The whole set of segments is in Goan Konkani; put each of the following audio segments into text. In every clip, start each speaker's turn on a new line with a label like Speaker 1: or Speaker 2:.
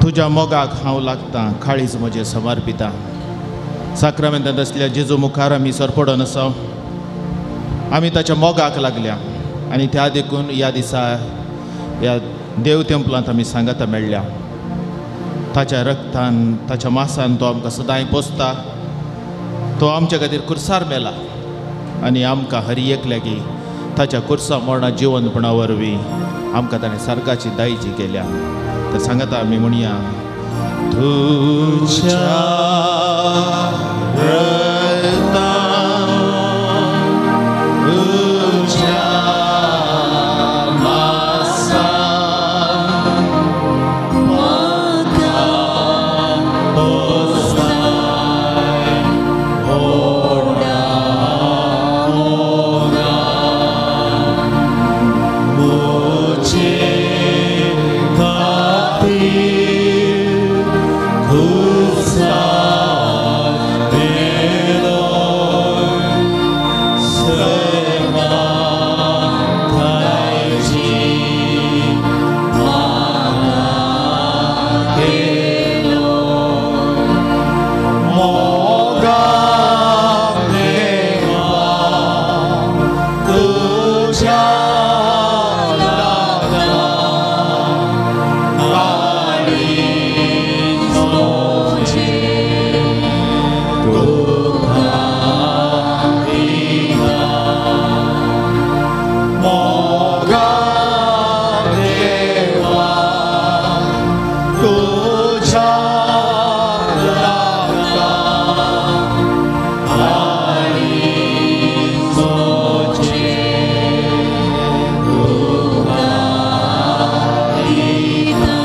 Speaker 1: तुज्या मोगाक हांव लागतां, काळीज म्हजें समर्पिता। साक्रामेंतांत आसल्या जेजू मुखार आमी सरपडोन आसा, आमी ताच्या मोगाक लागल्या आनी त्या देखून ह्या दिसा ह्या देव तेंपलांत आमी सांगाता मेळ्ळ्या। ताच्या रक्तान ताच्या मासान तो आमकां सदांय पोसता। तो आमच्या खातीर कुर्सार मेला आनी आमकां हर एकल्याकी ताच्या कुर्सा मरणा जिवनपणा वरवीं आमकां ताणें सारकाची दायजी केल्या। तर सांगाता आमी म्हणया, तुज्या रक्तान तुज्या मासान म्हाका पोसताय व्हडा मोगान म्हजे खातीर खुर्सार मेलो स्वर्गाक दायजी म्हाका केलो। मोगान देवा तुज्या लागता काळीज म्हजें तुका दिता। मोगान देवा तुज्या लागता काळीज म्हजें तुका दिता।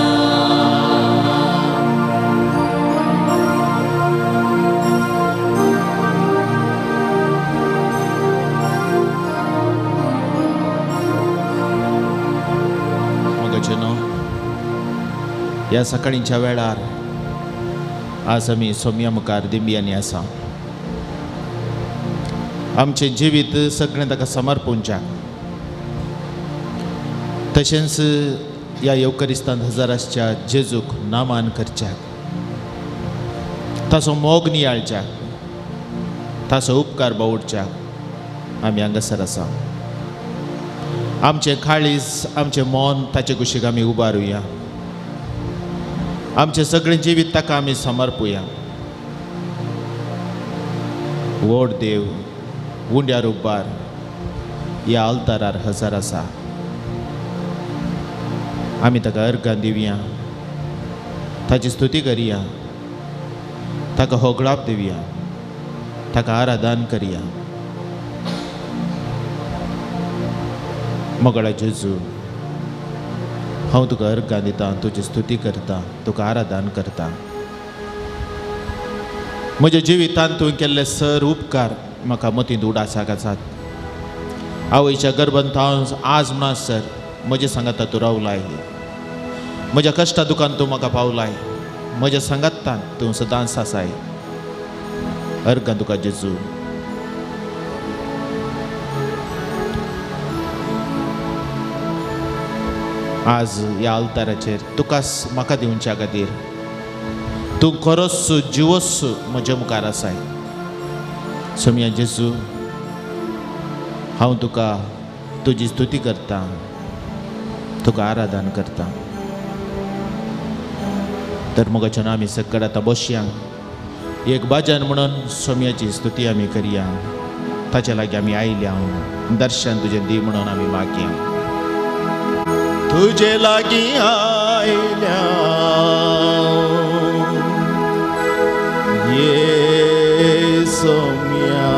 Speaker 1: मोगाचे न्हू, ह्या सकाळींच्या वेळार आज आमी सोमया मुखार दिंब्यांनी आसा। आमचें जिवीत सगळें ताका समर्पूंच्याक, तशेंच ह्या येवकरिस्तांत हजर आसच्या जेजूक नामान करच्याक, ताचो मोग नियाळच्याक, ताचो उपकार बावुडच्याक आमी हांगासर आसा। आमचें काळीज आमचें मन ताचे कुशीक आमी उबारुया। आमचें सगळें जिवीत ताका आमी समर्पुया। व्हड देव उंड्यार उबार ह्या आल्तारार हजर आसा। आमी ताका अर्गां दिवया, ताची स्तुती करया, ताका होगळाप दिवया, ताका आराधन करया। मोगाळा जेजू, हांव तुका अर्गां दिता, तुजी स्तुती करता, तुका आराधन करता। म्हज्या जिवितांत तुवें केल्ले सर उपकार म्हाका मतींत उडासाक आसात। आवयच्या गर्भांत हांव आज म्हणसर म्हज्या सांगाता तूं रावलाय, म्हज्या कश्टा दुकान तूं म्हाका पावलाय, म्हज्या सांगातान तूं सदांच आसाय। अर्गां तुका जेजू। आज ह्या आल्ताराचेर तुकाच म्हाका दिवच्या खातीर तूं खरोच जिवोच म्हज्या मुखार आसाय। सोमया जेजू, हांव तुका तुजी स्तुती करता, तुका आराधन करता। तर मोगाच्यान आमी सकट आतां बसया, एक भजन म्हणून सोमयाची स्तुती आमी करया। ताच्या लागीं आमी आयल्या, दर्शन तुजें दी म्हणून आमी मागया। तुजे लागीं आयल्या ये सोम्या,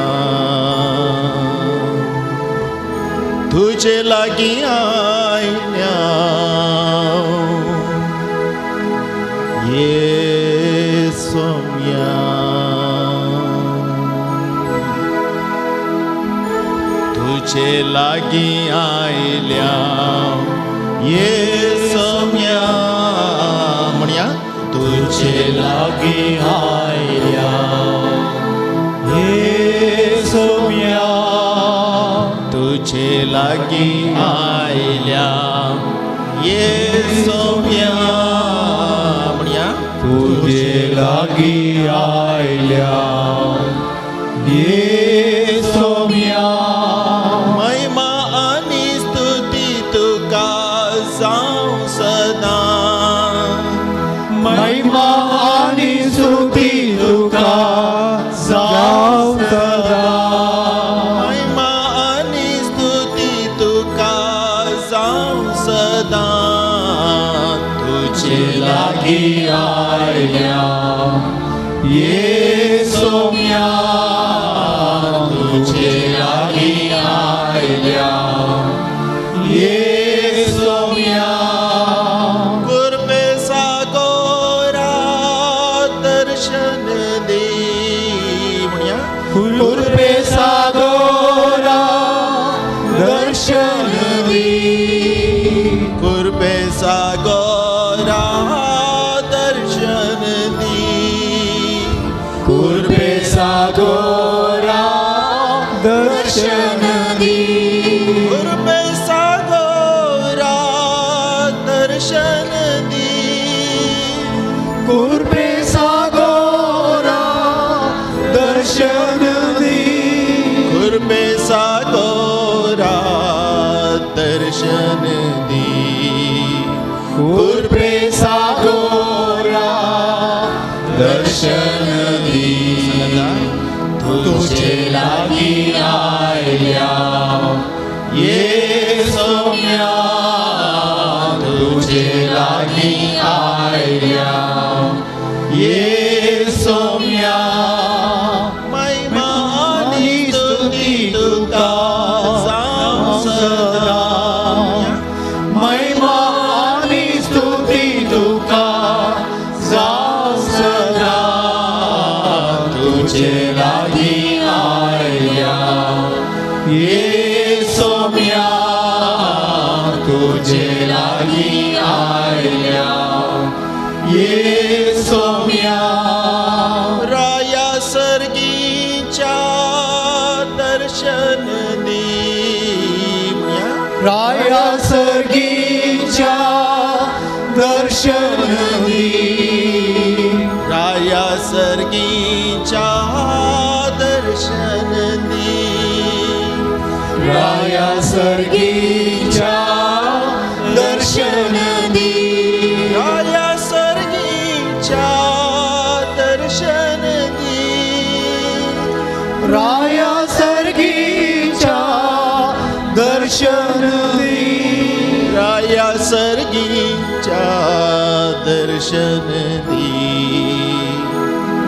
Speaker 1: तुजे लागीं आयल्या ये सोम्या, तुजे लागीं आयल्या ये सोम्या। म्हणया,
Speaker 2: तुजे लागीं आयल्या ये सोम्या,
Speaker 1: तुजे लागीं आयल्या ये सोम्या। म्हणया,
Speaker 2: तुजे लागीं आयल्या ये सोम्या.
Speaker 1: महिमा आनी स्तुती तुका जावं सदां.
Speaker 2: महिमा आनी स्तुती तुका जावं सदां.
Speaker 1: महिमा आनी स्तुती तुका जावं सदां.
Speaker 2: तुजे लागीं आयल्या ये सोम्या, तुजे लागीं आयल्या ये सोम्या.
Speaker 1: कुर्बे सागोरा दर्शन दी म्हणया.
Speaker 2: कुर्बे सागोरा दर्शन दी.
Speaker 1: कुर्बे सागोरा दर्शन दी.
Speaker 2: कुर्बे सागोरा दर्शन दी.
Speaker 1: कुर्बे सागोरा दर्शन दी.
Speaker 2: कुर्बे सागोरा दर्शन दी.
Speaker 1: कुर्बे सागोरा दर्शन दी.
Speaker 2: कुर्बे सागोरा दर्शन दी. तुझे लागीं आयल्या ये सोम्या, तुझे लागीं आयल्या ये सोम्या.
Speaker 1: महिमा आनी स्तुती तुका जावं सदां.
Speaker 2: महिमा आनी स्तुती तुका जावं सदां. तुझे लागीं आयल्या ये सोम्या, तुझे लागीं आयल्या ये सोम्या.
Speaker 1: राया सर्गीच्या दर्शन दी म्हणया.
Speaker 2: राया सर्गीच्या दर्शन दी.
Speaker 1: राया सर्गीच्या दर्शन दी.
Speaker 2: राया सर्गीच्या दर्शन दी.
Speaker 1: राया सर्गीच्या दर्शन दी.
Speaker 2: राया सर्गीच्या दर्शन दी.
Speaker 1: राया सर्गीच्या दर्शन दी.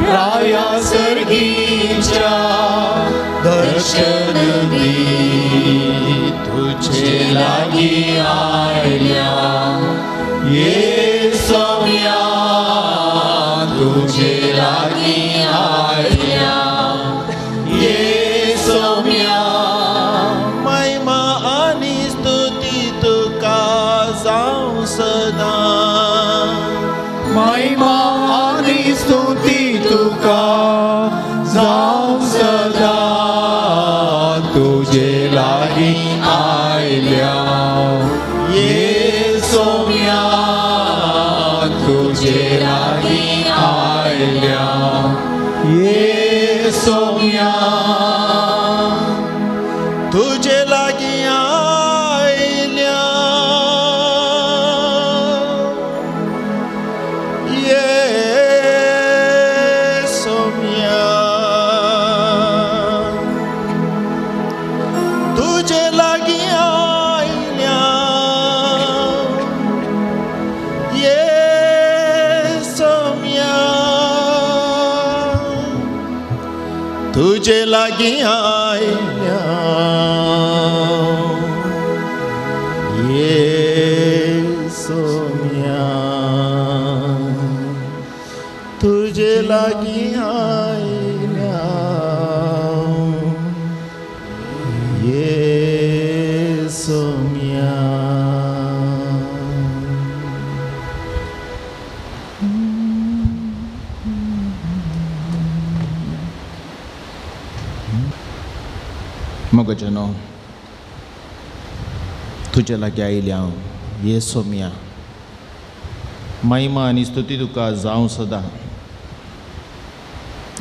Speaker 2: राया सर्गीच्या दर्शन दी.
Speaker 1: तुझे
Speaker 2: लागीं आयल्या ये सोम्या, तुझे लागीं आयल्या ये सोम्या.
Speaker 1: महिमा आनी स्तुती तुका जावं सदां.
Speaker 2: महिमा आनी स्तुती तुका जावं सदां. तुझे लागीं आयल्या ये सोम्या, तुझे लागीं आयल्या ये सोम्या.
Speaker 1: तुझे लागीं आयल्या ये सोम्या, तुझे लागीं आयल्या ये सोम्या, तुझे लागीं आयल्या ये सोम्या, तुझे लागीं आयल्या ये सोम्या. मगजनो तुजे लागीं आयिल्ल्या हांव ये सोम्या, महिमा आनी स्तुती तुका जावं सदां.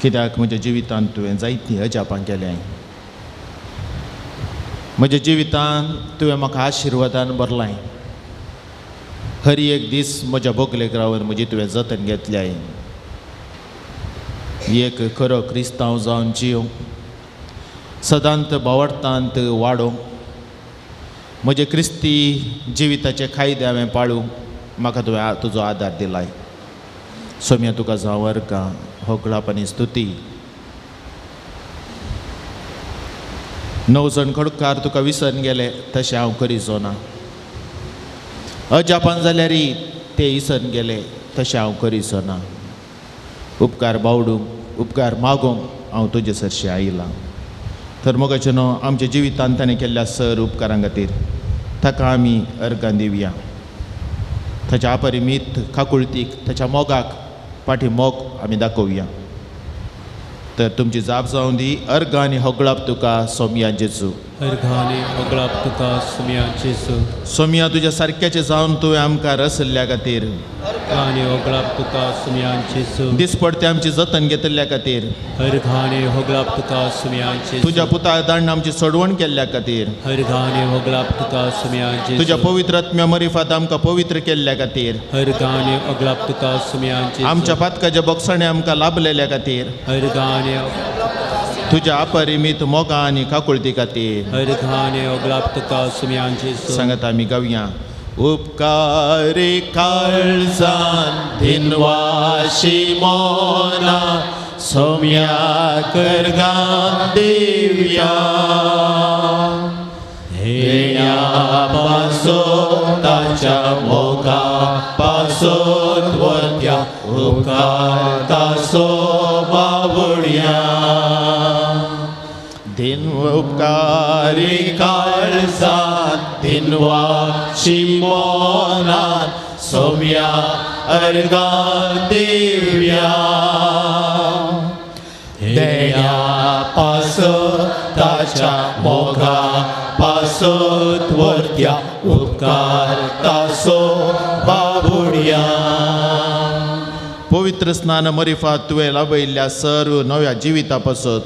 Speaker 1: कित्याक म्हज्या जिवितांत तुवें जायतीं अजापां केल्याय. म्हज्या जिवितांत तुवें म्हाका आशिर्वादान भरलाय. हर एक दीस म्हज्या बोगलेक रावन म्हजी तुवें जतन घेतल्याय. एक खरो क्रिस्तांव जावन जियो, सदांत भावार्थांत वाडो, म्हजे क्रिस्ती जिविताचे कायदे हांवें पाळूं, म्हाका तुवें तुजो आदार दिलाय. सोम्या तुका जावं अर्गां, होगळाप आनी स्तुती. 9 जण खडकार तुका विसरून गेले तशें हांव करीचो ना. अजापान जाल्यार ते इसरून गेले तशें हांव करीचो ना. उपकार बावडूंक, उपकार मागूंक हांव तुजे सरशीं आयलां. तर मोगाचें न्हू आमच्या जिवितांत ताणें केल्ल्या सर उपकारां खातीर ताका आमी अर्गां दिवया. ताच्या अपरिमीत काकुळतीक, ताच्या मोगाक फाटी मोग आमी दाखोवया. तर तुमची जाप जावं दी. अर्गां आनी होगळाप तुका सोमया जेजू.
Speaker 3: अर्गां आनी होगळाप तुका सोमया जेजू.
Speaker 1: सोमया तुज्या सारक्याचें जावन तुवें आमकां रसल्ल्या खातीर.
Speaker 3: अर्गां आनी होगळाप तुका सोमया जेजू.
Speaker 1: दिसपडते आमची जतन घेतल्या खातीर.
Speaker 3: अर्गां आनी होगळाप तुका सोमया जेजू.
Speaker 1: तुज्या पुता दांड आमची सोडवण केल्ल्या खातीर.
Speaker 3: अर्गां आनी होगळाप तुका सोमया जेजू.
Speaker 1: तुज्या पवित्र आत्म्या मरिफात आमकां पवित्र केल्ल्या खातीर.
Speaker 3: अर्गां आनी होगळाप तुका सोमया जेजू.
Speaker 1: आमच्या पातकाच्या बोगसाणे आमकां लाभलेल्या खातीर.
Speaker 3: अर्गां आनी
Speaker 1: तुज्या अपरिमीत मोगा आनी काकुळती खातीर.
Speaker 3: अर्गां आनी होगळाप तुका सोमया जेजू.
Speaker 1: सांगता आमी गावया. उपकारी काळजान दिनवाशी मोना सोम्या करगां दिवया. हेया पासो ताच्या मोगा पासोत वत्या उपकार तासो बावड्या. दिन उपकारी काळजान दिनवाशी मोना सोम्या अर्गां दिवया. देण्या पासत ताच्या मोगा पासत वरत्या उपकार तासो बाबुड्या. पवित्र स्नान मरिफात तुवें लाभयिल्ल्या सर्व नव्या जिविता पासत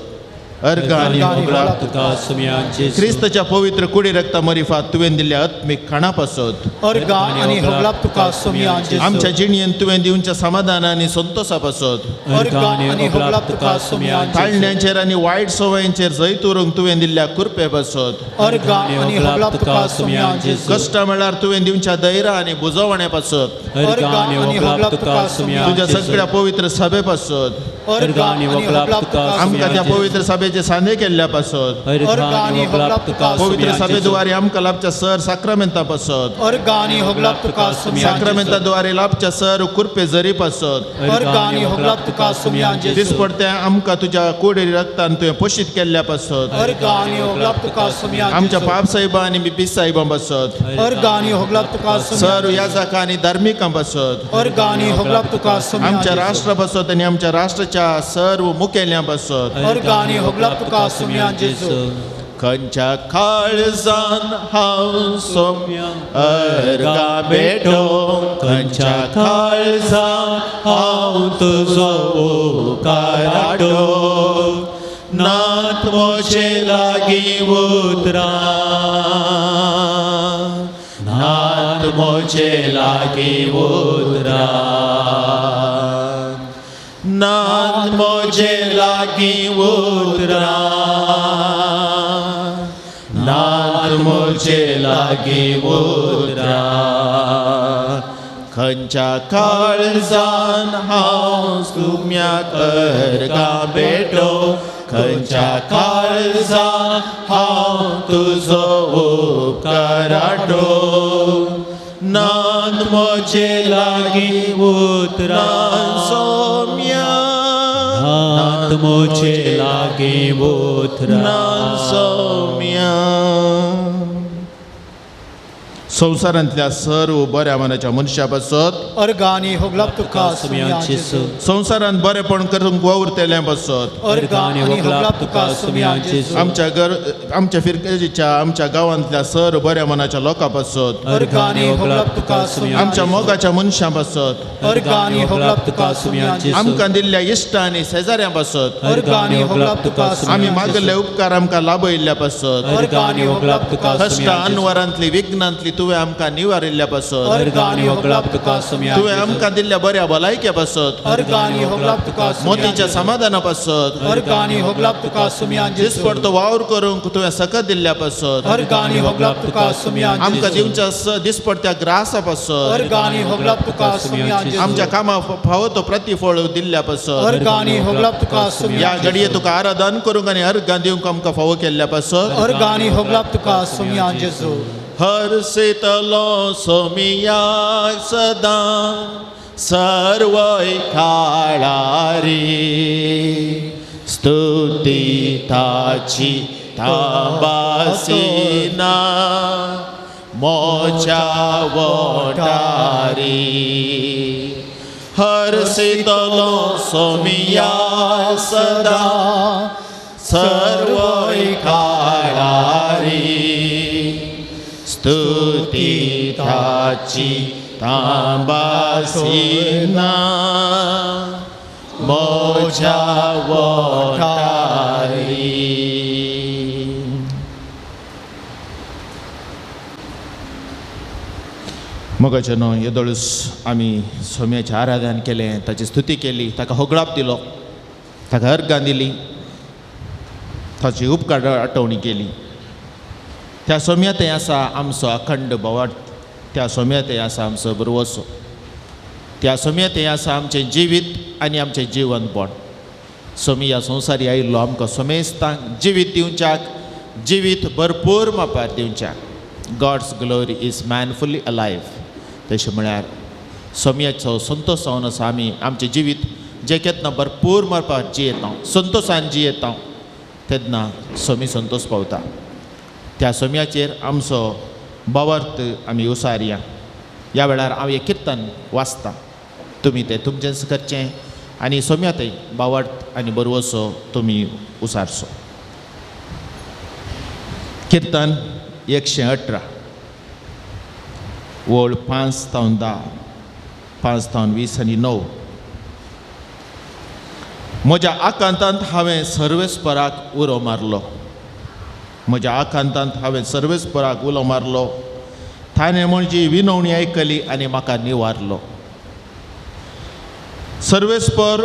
Speaker 1: अर्गां आनी होगळाप
Speaker 3: तुका सोमया जेजू.
Speaker 1: क्रिस्ताच्या पवित्र कुडी रक्ता मरिफात तुवें दिल्ल्या आत्मीक खाणा पासत
Speaker 2: अर्गां आनी होगळाप तुका सोमया जेजू.
Speaker 1: आमच्या जिणेंत तुवें दिवच्या समाधान आनी संतोशा पासत
Speaker 2: अर्गां आनी होगळाप तुका सोमया जेजू.
Speaker 1: ताळण्यांचेर आनी वायट संवयांचेर जैत उरूंक तुवें दिल्ल्या कृपे पासत
Speaker 2: अर्गां आनी होगळाप तुका सोमया जेजू.
Speaker 1: कश्टां म्हळ्यार तुवें दिवच्या धैर्य आनी बुजवणे पासत
Speaker 3: अर्गां आनी होगळाप तुका सोमया
Speaker 1: तुज्या
Speaker 3: जेजू.
Speaker 1: सगळ्या पवित्र सभे पासत
Speaker 2: अर्गां आनी होगळाप तुका
Speaker 1: आमकां त्या पवित्र सभेचे सांदे केल्ल्या पासत
Speaker 3: अर्गां आनी होगळाप तुका
Speaker 1: पवित्र सभेद्वारे आमकां लाभच्या सर साक्रामेंता पासत
Speaker 2: अर्गां आनी होगळाप तुका सोमया
Speaker 1: साक्रामेंताद्वारे लाभच्या सर कृपे जरी पासत
Speaker 2: अर्गां आनी होगळाप तुका सोमया जेजू.
Speaker 1: दिसपडते आमकां तुज्या कुडी रक्तान तुवें पोशीत केल्ल्या पासत
Speaker 2: अर्गां आनी होगळाप तुका सोमया
Speaker 1: आमच्या पाप साहेबां आनी बिपी साहेबां पासत
Speaker 2: अर्गां आनी होगळाप तुका सोमया
Speaker 1: सर याजकां आनी धार्मिकां पासत
Speaker 2: अर्गां आनी होगळाप तुका सोमया
Speaker 1: आमच्या राष्ट्रा पासत आनी आमच्या राष्ट्राच्या सर्व मुखेल्यां पासत
Speaker 2: अर्गां आनी होगळाप तुका सोमया जेजू.
Speaker 1: खंयच्या काळजान हांव सोम्या अर्गां भेटो, खंयच्या काळजान हांव तुजो उपकाराटो. नात म्हजे लागीं उतरां, नात म्हजे लागीं उतरां, नात म्हजे लागीं उतरां, नात म्हजे लागीं उतरां. खंयच्या काळजान हांव सुम्याक अर्गां भेटो, खंयच्या काळजान हांव तुजो उपकाराटो. नात म्हजे लागीं उतरां सोम्या,
Speaker 3: नात म्हजे लागीं उतरां
Speaker 1: नात सोम्या. संवसारांतल्या सर्व बऱ्या मनाच्या मनशा पासत,
Speaker 2: अर्गां आनी होगलाप तुका सुमयान जेजू.
Speaker 1: संवसारांत बरेपण करूंक वावुरतल्या पासत,
Speaker 2: अर्गां आनी होगलाप तुका सुमयान जेजू.
Speaker 1: आमच्या घर, आमच्या फिरगेजीच्या, आमच्या गांवांतल्या सर्व बऱ्या मनाच्या लोकां पासत,
Speaker 2: अर्गां आनी होगलाप तुका सुमयान,
Speaker 1: आमच्या मोगाच्या मनशां पासत,
Speaker 2: अर्गां आनी होगलाप तुका सुमयान जेजू.
Speaker 1: आमकां दिल्ल्या इश्टां आनी शेजाऱ्यां पासत,
Speaker 2: अर्गां आनी होगलाप तुका
Speaker 1: आमी मागल्ले उपकार आमकां लाभयिल्ल्या पासत,
Speaker 2: अर्गां आनी होगलाप तुका
Speaker 1: कश्ट अनवरांतली विघ्नांतली तुवें आमकां निवारिल्ल्या पासत,
Speaker 2: अर्गां आनी होगलाप तुका सुमयान,
Speaker 1: तुवें आमकां दिल्ल्या बऱ्या भलायके पासत,
Speaker 2: अर्गां आनी होगलाप तुका,
Speaker 1: मोतीच्या समाधाना पासत,
Speaker 2: अर्गां आनी होगलाप तुका सुमयान,
Speaker 1: दिसपडतो वावर करूंक तुवें सकत दिल्ल्या पासत,
Speaker 2: अर्गां आनी होगलाप तुका सुमयान,
Speaker 1: आमकां दिवच्या दिसपडत्या ग्रासा पासत,
Speaker 2: अर्गां आनी होगलाप तुका सुमयान,
Speaker 1: आमच्या कामा फावो तो प्रतिफळ दिल्ल्या पासत,
Speaker 2: अर्गां आनी होगलाप तुका सुमयान,
Speaker 1: ह्या घडये तुका आराधन करूंक आनी अर्गां दिवंक आमकां फावो केल्ल्या पासत,
Speaker 2: अर्गां आनी होगलाप तुका सुमयान जेजू.
Speaker 1: हर्षितलो सोमियाक सदां सर्वय काळारी, स्तुती ताची तांबासिना मोच्या वोटारी. हर्षितलो सोमिया सदां सर्वय काळारी, स्तुती ताची तांबासिना मोज्या वोटारी. मोगाचे न्हय येदोळूच आमी सोम्याचें आराधन केलें, ताची स्तुती केली, ताका होगळाप दिलो, ताका अर्गां दिली, ताची उपकार आठवणी केली. त्या सोम्या थंय आसा आमचो अखंड भवार्थ, त्या सोम्या थंय आसा आमचो भरवसो, त्या सोम्या थंय आसा आमचें जिवीत आनी आमचें जिवनपण. सोमी ह्या संवसारी आयिल्लो आमकां सोमेस्तांक जिवीत दिवच्याक, जिवीत भरपूर मापार दिवच्याक. God's glory is man fully alive. तशें म्हळ्यार सोम्याचो संतोश जावन आसा आमी आमचें जिवीत जें केन्ना भरपूर मापार जियेता, संतोशान जियेता, तेन्ना सोमी संतोश पावता. त्या सोम्याचेर आमचो भावार्थ आमी उसारया. ह्या वेळार हांव एक किर्तन वाचतां, तुमी तें तुमचेंच करचें आनी सोम्या थंय भावार्थ आनी बरवसो तुमी उसारचो. किर्तन 118 वळ 5 तावन 10, 5 तावन 20 आनी 9. म्हज्या आकांतांत हांवें सर्वेस्पराक उरो मारलो, म्हज्या आकांतांत हांवें सर्वेस्पराक उलो मारलो, ताणें म्हजी विनवणी आयकली आनी म्हाका निवारलो. सर्वेस्पर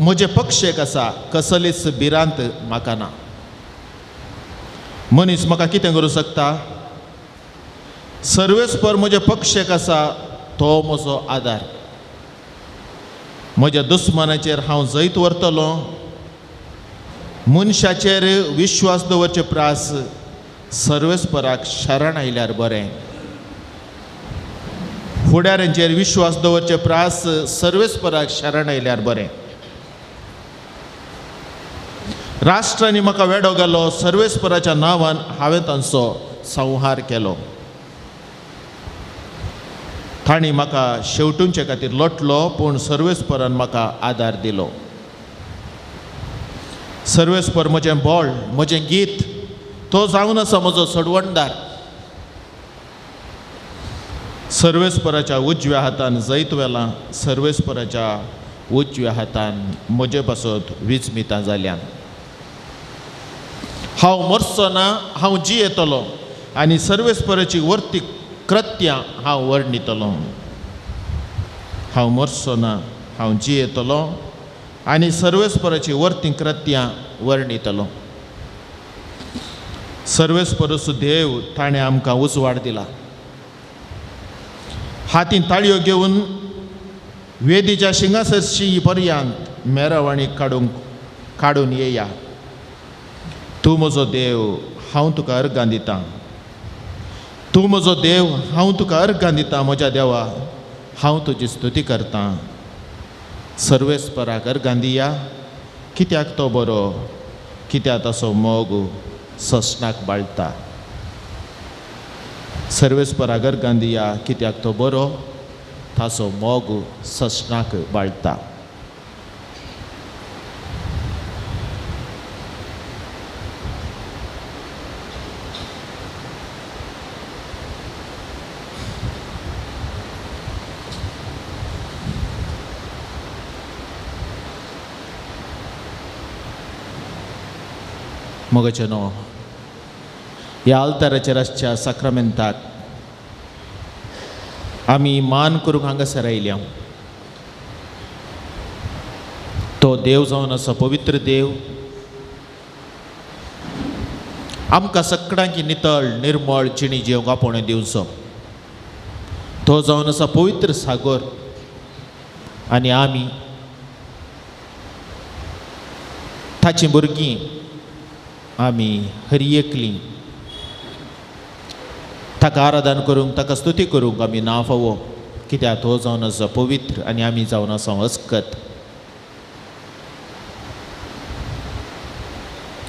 Speaker 1: म्हजे पक्षेक आसा, कसलीच भिरांत म्हाका ना. मनीस म्हाका कितें करूं शकता? सर्वेस्पर म्हजे पक्षेक आसा, तो म्हजो आदार. म्हज्या दुस्मानाचेर हांव जैत व्हरतलो. मनशाचेर विश्वास दवरचे प्रास सर्वेस्पराक शरण आयल्यार बरें. फुडाऱ्यांचेर विश्वास दवरचे प्रास सर्वेस्पराक शरण आयल्यार बरें. राष्ट्रांनी म्हाका वेडो घालो, सर्वेस्पराच्या नांवान हांवें तांचो संहार केलो. तांणी म्हाका शेवटुंचे खातीर लोटलो, पूण सर्वेस्परान म्हाका आदार दिलो. सर्वेस्पर म्हजें बळ, म्हजें गीत, तो जावन आसा म्हजो सोडवणदार. सर्वेस्पराच्या उजव्या हातान जैत वेलां, सर्वेस्पराच्या उजव्या हातान म्हजे पासत विजमितां जाल्यान. हांव मरचो ना, हांव जियेतलो आनी सर्वेस्पराची वर्ती कृत्यां हांव वर्णितलो. हांव मरचो ना, हांव जियेतलो आनी सर्वेस्पराची वर्ती कृत्यां वर्णितलो. सर्वेस्परसो देव ताणें आमकां उजवाड दिला. हातीन ताळयो घेवन वेदीच्या शिंगासरशी पर्यंत मेरावणी काडून येया. तूं म्हजो देव, हांव तुका अर्गां दितां. तूं म्हजो देव, हांव तुका अर्गां दितां. म्हज्या देवा, हांव तुजी स्तुती करतां. सर्वेस्पराक अर्गां दिया, कित्याक तो बरो, कित्याक ताचो मोग ससनाक बाळटा. सर्वेस्परा गर्गान दिया, कित्याक तो बरो, ताचो मोग ससणाक बाळटा. मोगाचे न्हू, ह्या आल्ताराचेर आसच्या साक्रामेंताक आमी मान करूंक हांगासर आयल्या. तो देव जावन आसा, पवित्र देव, आमकां सगळ्यांकी नितळ निर्मळ जिणी जेवंक आपोवणें दिवचो. तो जावन आसा पवित्र सागर, आनी आमी ताचीं भुरगीं, आमी हरी एकलीं ताका आराधन करूंक, ताका स्तुती करूंक आमी ना फावो, कित्याक तो जावन आसा पवित्र आनी आमी जावन आसा अस्कत.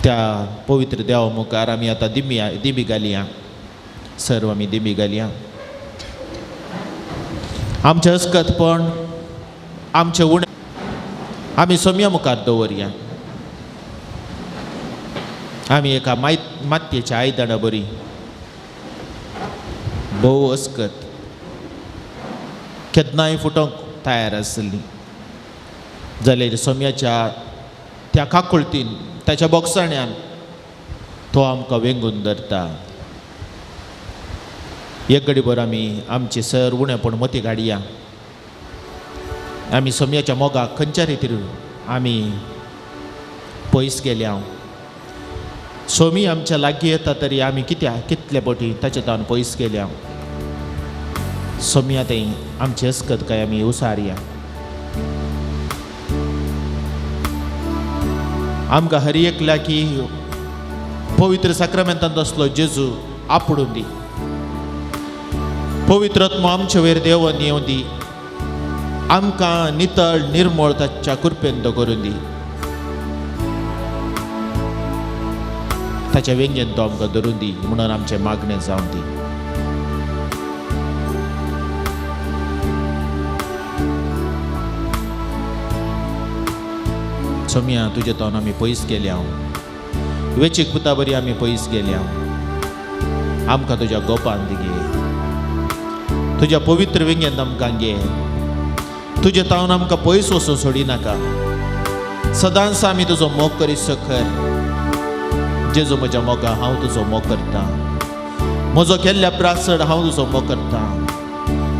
Speaker 1: त्या पवित्र देवा मुखार आमी आतां दिमी दिमी घालया, सर्व आमी दिमी घालया. आमचें अस्कतपण, आमचें उणें आमी सोम्या मुखार दवरया. आमी एका मातयेच्या आयदना बरी भोव अस्कत, केन्नाय फुटोंक तयार आसली जाल्यार सोम्याच्या त्या काकुळतीन, ताच्या बोगसाण्यान तो आमकां वेंगून धरता. एक घडीभर आमी आमचे सर उणेपण मती घाडया. आमी सोम्याच्या मोगाक खंयच्या रितीर आमी पयस गेल्या. सोमी आमच्या लागीं येता तरी आमी कित्याक कितले पटी ताचे तावन पयस गेल्या. सोमी आतां आमची अस्कत काय आमी उसारया. आमकां हर एकल्या की पवित्र साक्रामेंतांत असलो जेजू आपडून दी, पवित्र आत्मो आमचे वयर देवन येवं दी, आमकां नितळ निर्मळ ताच्या कृपेन तो करून दी. ताच्या वेंगेन तो आमकां धरून दी म्हणून आमचें मागणें जावं दी. सोम्या, तुजे तोन आमी पयस गेल्या, वेचीक पुता बरी आमी पयस गेल्या. आमकां तुज्या गोपान घे, तुज्या पवित्र वेंगेन आमकां घे. तुजे तावन आमकां पयस वचूं सोडिनाका. सदांच आमी तुजो मोग करीत सखर. जेजू म्हज्या मोगा, हांव तुजो मोग करतां. म्हजो केल्ल्या प्रासड हांव तुजो मोग करतां.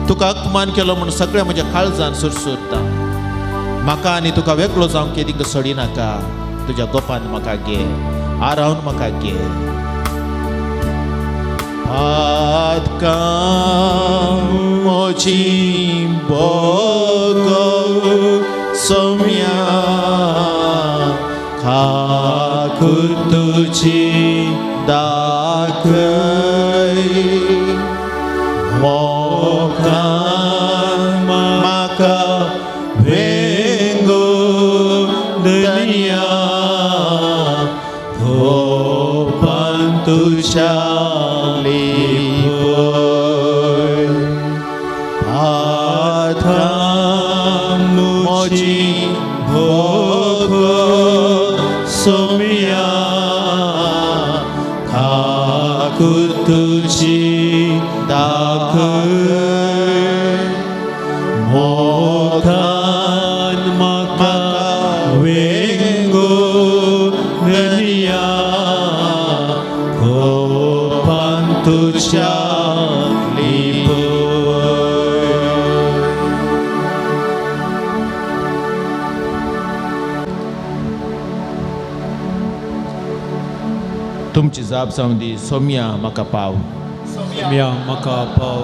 Speaker 1: तुका अपमान केलो म्हूण सगळें म्हज्या काळजान सुरसुरता. म्हाका आनी तुका वेगळो जावंक केदींक सोडिनाका. तुज्या गोपान म्हाका घे, आरावन म्हाका घे. म्हजी बोगो सोम्या खाकूर तुजी दाखय, मोगान म्हाका वेंगो दर्या, गोपान तुज्या लिपय. आतां म्हजी भोगो सोम्या खाकूर तुजी दाखय, मोगान म्हाका वेंगो दर्या, गोपान तुज्या लिपय. तुमची जाप जावं दी, सोम्या म्हाका पाव.
Speaker 3: सोम्या म्हाका पाव.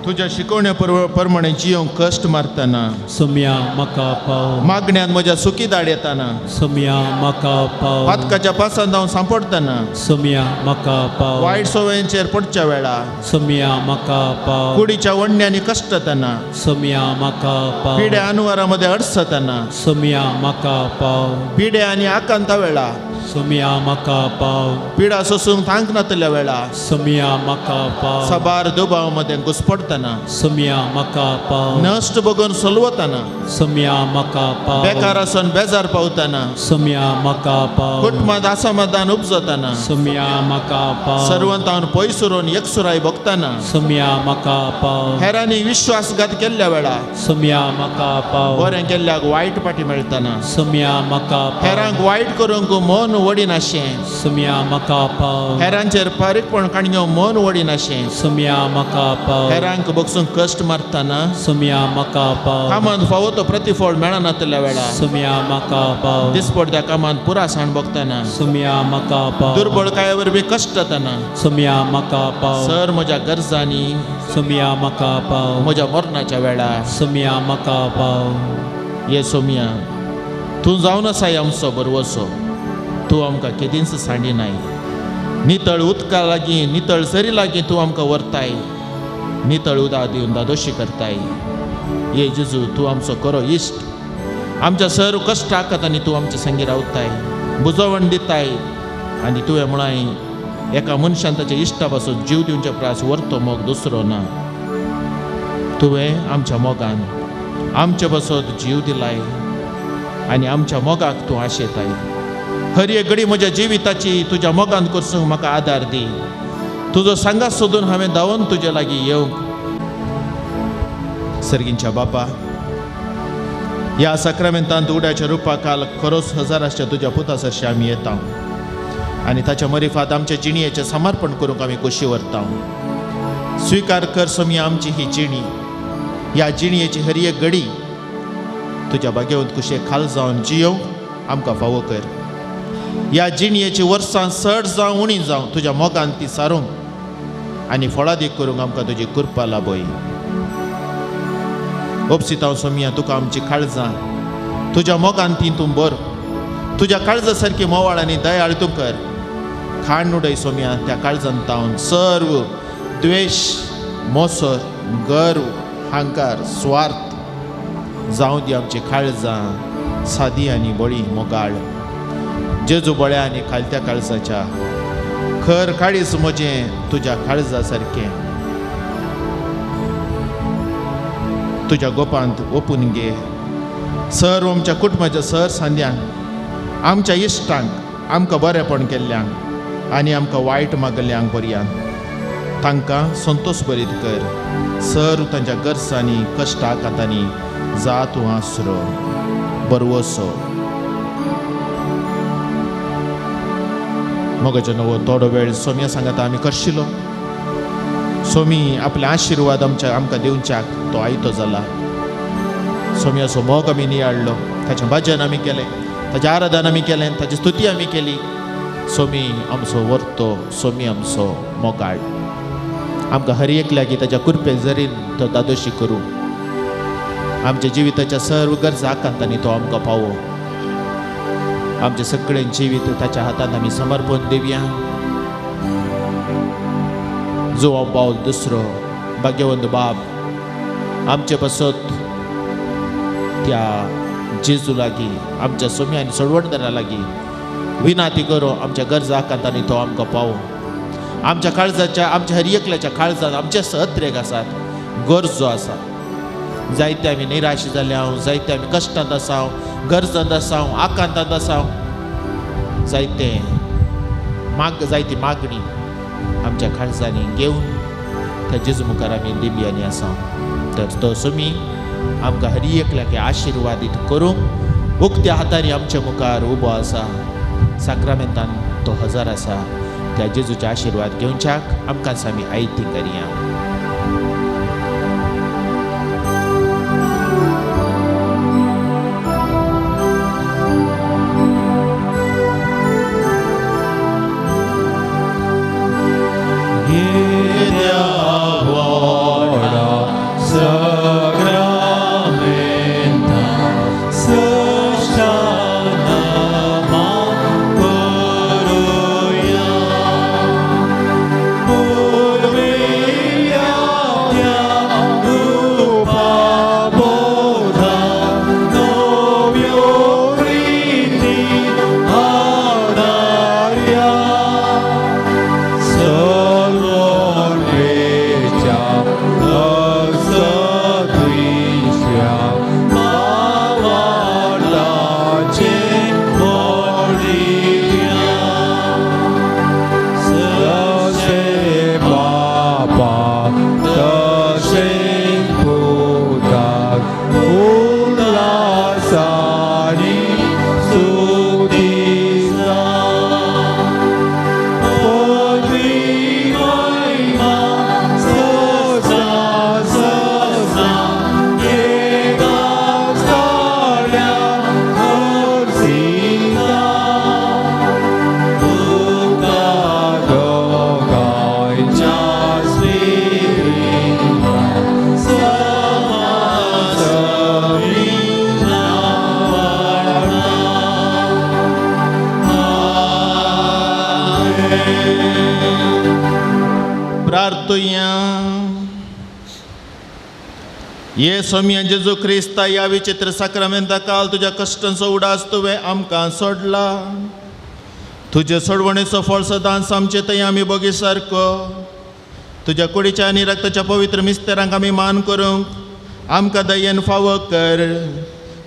Speaker 1: तुज्या शिकवण्या प्रमाणे जियोंक कश्ट मारतना,
Speaker 3: सोम्या म्हाका पाव.
Speaker 1: मागण्यान म्हज्या सुखी दाड येताना,
Speaker 3: सोम्या म्हाका पाव.
Speaker 1: पातकाच्या पासान हांव सांपडटना,
Speaker 3: सोम्या म्हाका पाव.
Speaker 1: वायट सवयांचेर पडच्या वेळा,
Speaker 3: सोम्या म्हाका पाव.
Speaker 1: कुडीच्या वण्यांनी कश्टतना,
Speaker 3: सोम्या म्हाका पाव.
Speaker 1: पिड्या अनुवारा मध्ये अडसतना,
Speaker 3: सोम्या म्हाका पाव.
Speaker 1: पिड्या आनी आकांता वेळा,
Speaker 3: सोम्या म्हाका पाव.
Speaker 1: पिडा सोसूंक तांक नातल्या वेळा
Speaker 3: सोम्या म्हाका पाव.
Speaker 1: साबार दुबाव मदें घुसपडटना
Speaker 3: सोम्या म्हाका पाव.
Speaker 1: नश्ट बगून सोलवतना
Speaker 3: सोम्या म्हाका पाव.
Speaker 1: बेकार आसून बेजार पावतना
Speaker 3: सोम्या म्हाका पाव.
Speaker 1: कुटुंबांत असमाधान उपजतना
Speaker 3: सोम्या म्हाका पाव.
Speaker 1: सर्वंतावन पयस उरोवन एकसुराय भोगतना
Speaker 3: सोम्या म्हाका पाव.
Speaker 1: हेरांनी विश्वासघात केल्ल्या वेळा
Speaker 3: सोम्या म्हाका पाव.
Speaker 1: बरें केल्ल्याक वायट पाटी मेळटना
Speaker 3: सोम्या म्हाका पाव.
Speaker 1: हेरांक वायट करूंक मन वडिनाशें
Speaker 3: सोम्या म्हाका पाव.
Speaker 1: हेरांचेर फारीकपण काणयो मन वडिनाशें
Speaker 3: सोम्या म्हाका पाव.
Speaker 1: हेरांक बगसूंक कश्ट मारतना
Speaker 3: सोम्या म्हाका पाव.
Speaker 1: कामांत फावो तो प्रतिफळ मेळनातल्या वेळा
Speaker 3: सोम्या म्हाका पाव.
Speaker 1: दिसपडत्या कामांत पुरासाण भोगतना
Speaker 3: सोम्या म्हाका पाव.
Speaker 1: दुर्बळकाये वरवीं कश्ट जातना
Speaker 3: सोम्या म्हाका पाव.
Speaker 1: सर म्हज्या गरजांनी
Speaker 3: सोम्या म्हाका पाव.
Speaker 1: म्हज्या मरणाच्या वेळा
Speaker 3: सोम्या म्हाका पाव.
Speaker 1: ये सोम्या तूं जावन आसाय आमचो बरवसो तूं आमकां केदींच सांडिनाय नितळ उदका लागीं नितळ सरी लागीं तूं आमकां व्हरताय नितळ उदक दिवन दादोशी करताय. ये जेजू तूं आमचो खरो इश्ट आमच्या सर कश्टाक आनी तूं आमच्या संगी रावताय बुजवण दिताय आनी तुवें म्हळाय एका मनशान ताच्या इश्टा पासून जीव दिवच्या प्रास व्हरतो मोग दुसरो ना. तुवें आमच्या मोगान आमचे पासत जीव दिलाय आनी आमच्या मोगाक तूं आशेताय. हर एक घडी म्हज्या जिविताची तुज्या मोगान करसूंक म्हाका आदार दी. तुजो सांगात सोदून हांवें धांवून तुजे लागीं येवंक. सर्गींच्या बापा ह्या साक्रामेंतांत उड्याच्या रुपा काल खरोच हजाराच्या तुज्या पुता सरशी आमी येता आनी ताच्या मरिफात आमच्या जिणयेचें समर्पण करूंक आमी खोशी व्हरता. स्विकार कर सोमया आमची ही जिणी. ह्या जिणयेची हर एक घडी तुज्या भाग्यवंत कुशे खाल जावन जियोवंक आमकां फावो कर. ह्या जिणयेची वर्सां चड जावं उणी जावं तुज्या मोगान ती सारूंक आनी फळादीक करूंक आमकां तुजी कृपा लाबय. ओपसितांव सोमया तुका आमची काळजां तुज्या मोगान ती तूं बर तुज्या काळजा सारकी मोवाळ आनी दयाळ तूं कर. खाण उडय सोमया त्या काळजान तावन सर्व द्वेश मोसर गर्व हांकार स्वार्थ जावं दी आमची काळजां सादी आनी बळी मोगाळ जेजू बळ्या आनी खालत्या काळजाच्या खर काळीज म्हजें तुज्या काळजा सारकें तुज्या गोपांत ओपून घे. सर आमच्या कुटुंबाच्या सर सांद्यांक आमच्या इश्टांक आमकां बरेपण केल्ल्यांक आनी आमकां वायट मागल्ल्यांक बरयान तांकां संतोश बरीत कर. सर तांच्या गरजांनी कश्टाक हातांनी जा तूं आसरो बरवसो. मोगाचो नवो थोडो वेळ सोम्या सांगाता आमी करशिलो. सोमी आपले आशिर्वाद आमच्या आमकां दिवच्याक तो आयतो जाला. सोम्याचो मोग आमी नियाळ्ळो ताचें भजन आमी केलें ताचें आराधन आमी केलें ताची स्तुती आमी केली. सोमी आमचो वर्तो सोमी आमचो मोगाळ आमकां हर एक लागीं ताच्या कृपे जरीन तो दादोशी करूं. आमच्या जिविताच्या सर्व गरजा आकांतांनी तो आमकां पावो. आमचें सगळें जिवीत ताच्या हातांत आमी समर्पण दिवया. जुवांव पावल दुसरो भाग्यवंत बाब आमचे पासत त्या जेजू लागीं आमच्या सोम्या आनी सोडवणदारा लागीं विनाती करो. आमच्या गरजा आकांतांनी तो आमकां पावो. आमच्या काळजाच्या आमच्या हर एकल्याच्या काळजान आमचे सत्रेक आसात गरजो आसा. जायते आमी निराश जाले हांव जायते आमी कश्टांत आसाव गरजांत आसाव आकांतांत आसाव जायते माग जायती मागणी आमच्या काळजांनी घेवन त्या जेजू मुखार आमी दिंब्यांनी आसा. तर तो सोमी आमकां हर एकल्याक आशिर्वादीत करूंक उक्त्या हातांनी आमच्या मुखार उबो आसा. साक्रामेंतान तो हजर आसा. त्या जेजूचे आशिर्वाद घेवच्याक आमकां आमी आयती करया.
Speaker 3: Sacramenta,
Speaker 1: प्रार्थुया. ये सोम्या जेजू क्रिस्ता ह्या विचित्र साक्रामेंता काल तुज्या कश्टांचो उडास तुवें आमकां सोडला. तुजे सोडवणेचो फळ सदांच आमचे थंय आमी बोगी सारको तुज्या कुडीच्या आनी रक्ताच्या पवित्र मिस्तेरांक आमी मान करूंक आमकां दयेन फावो कर,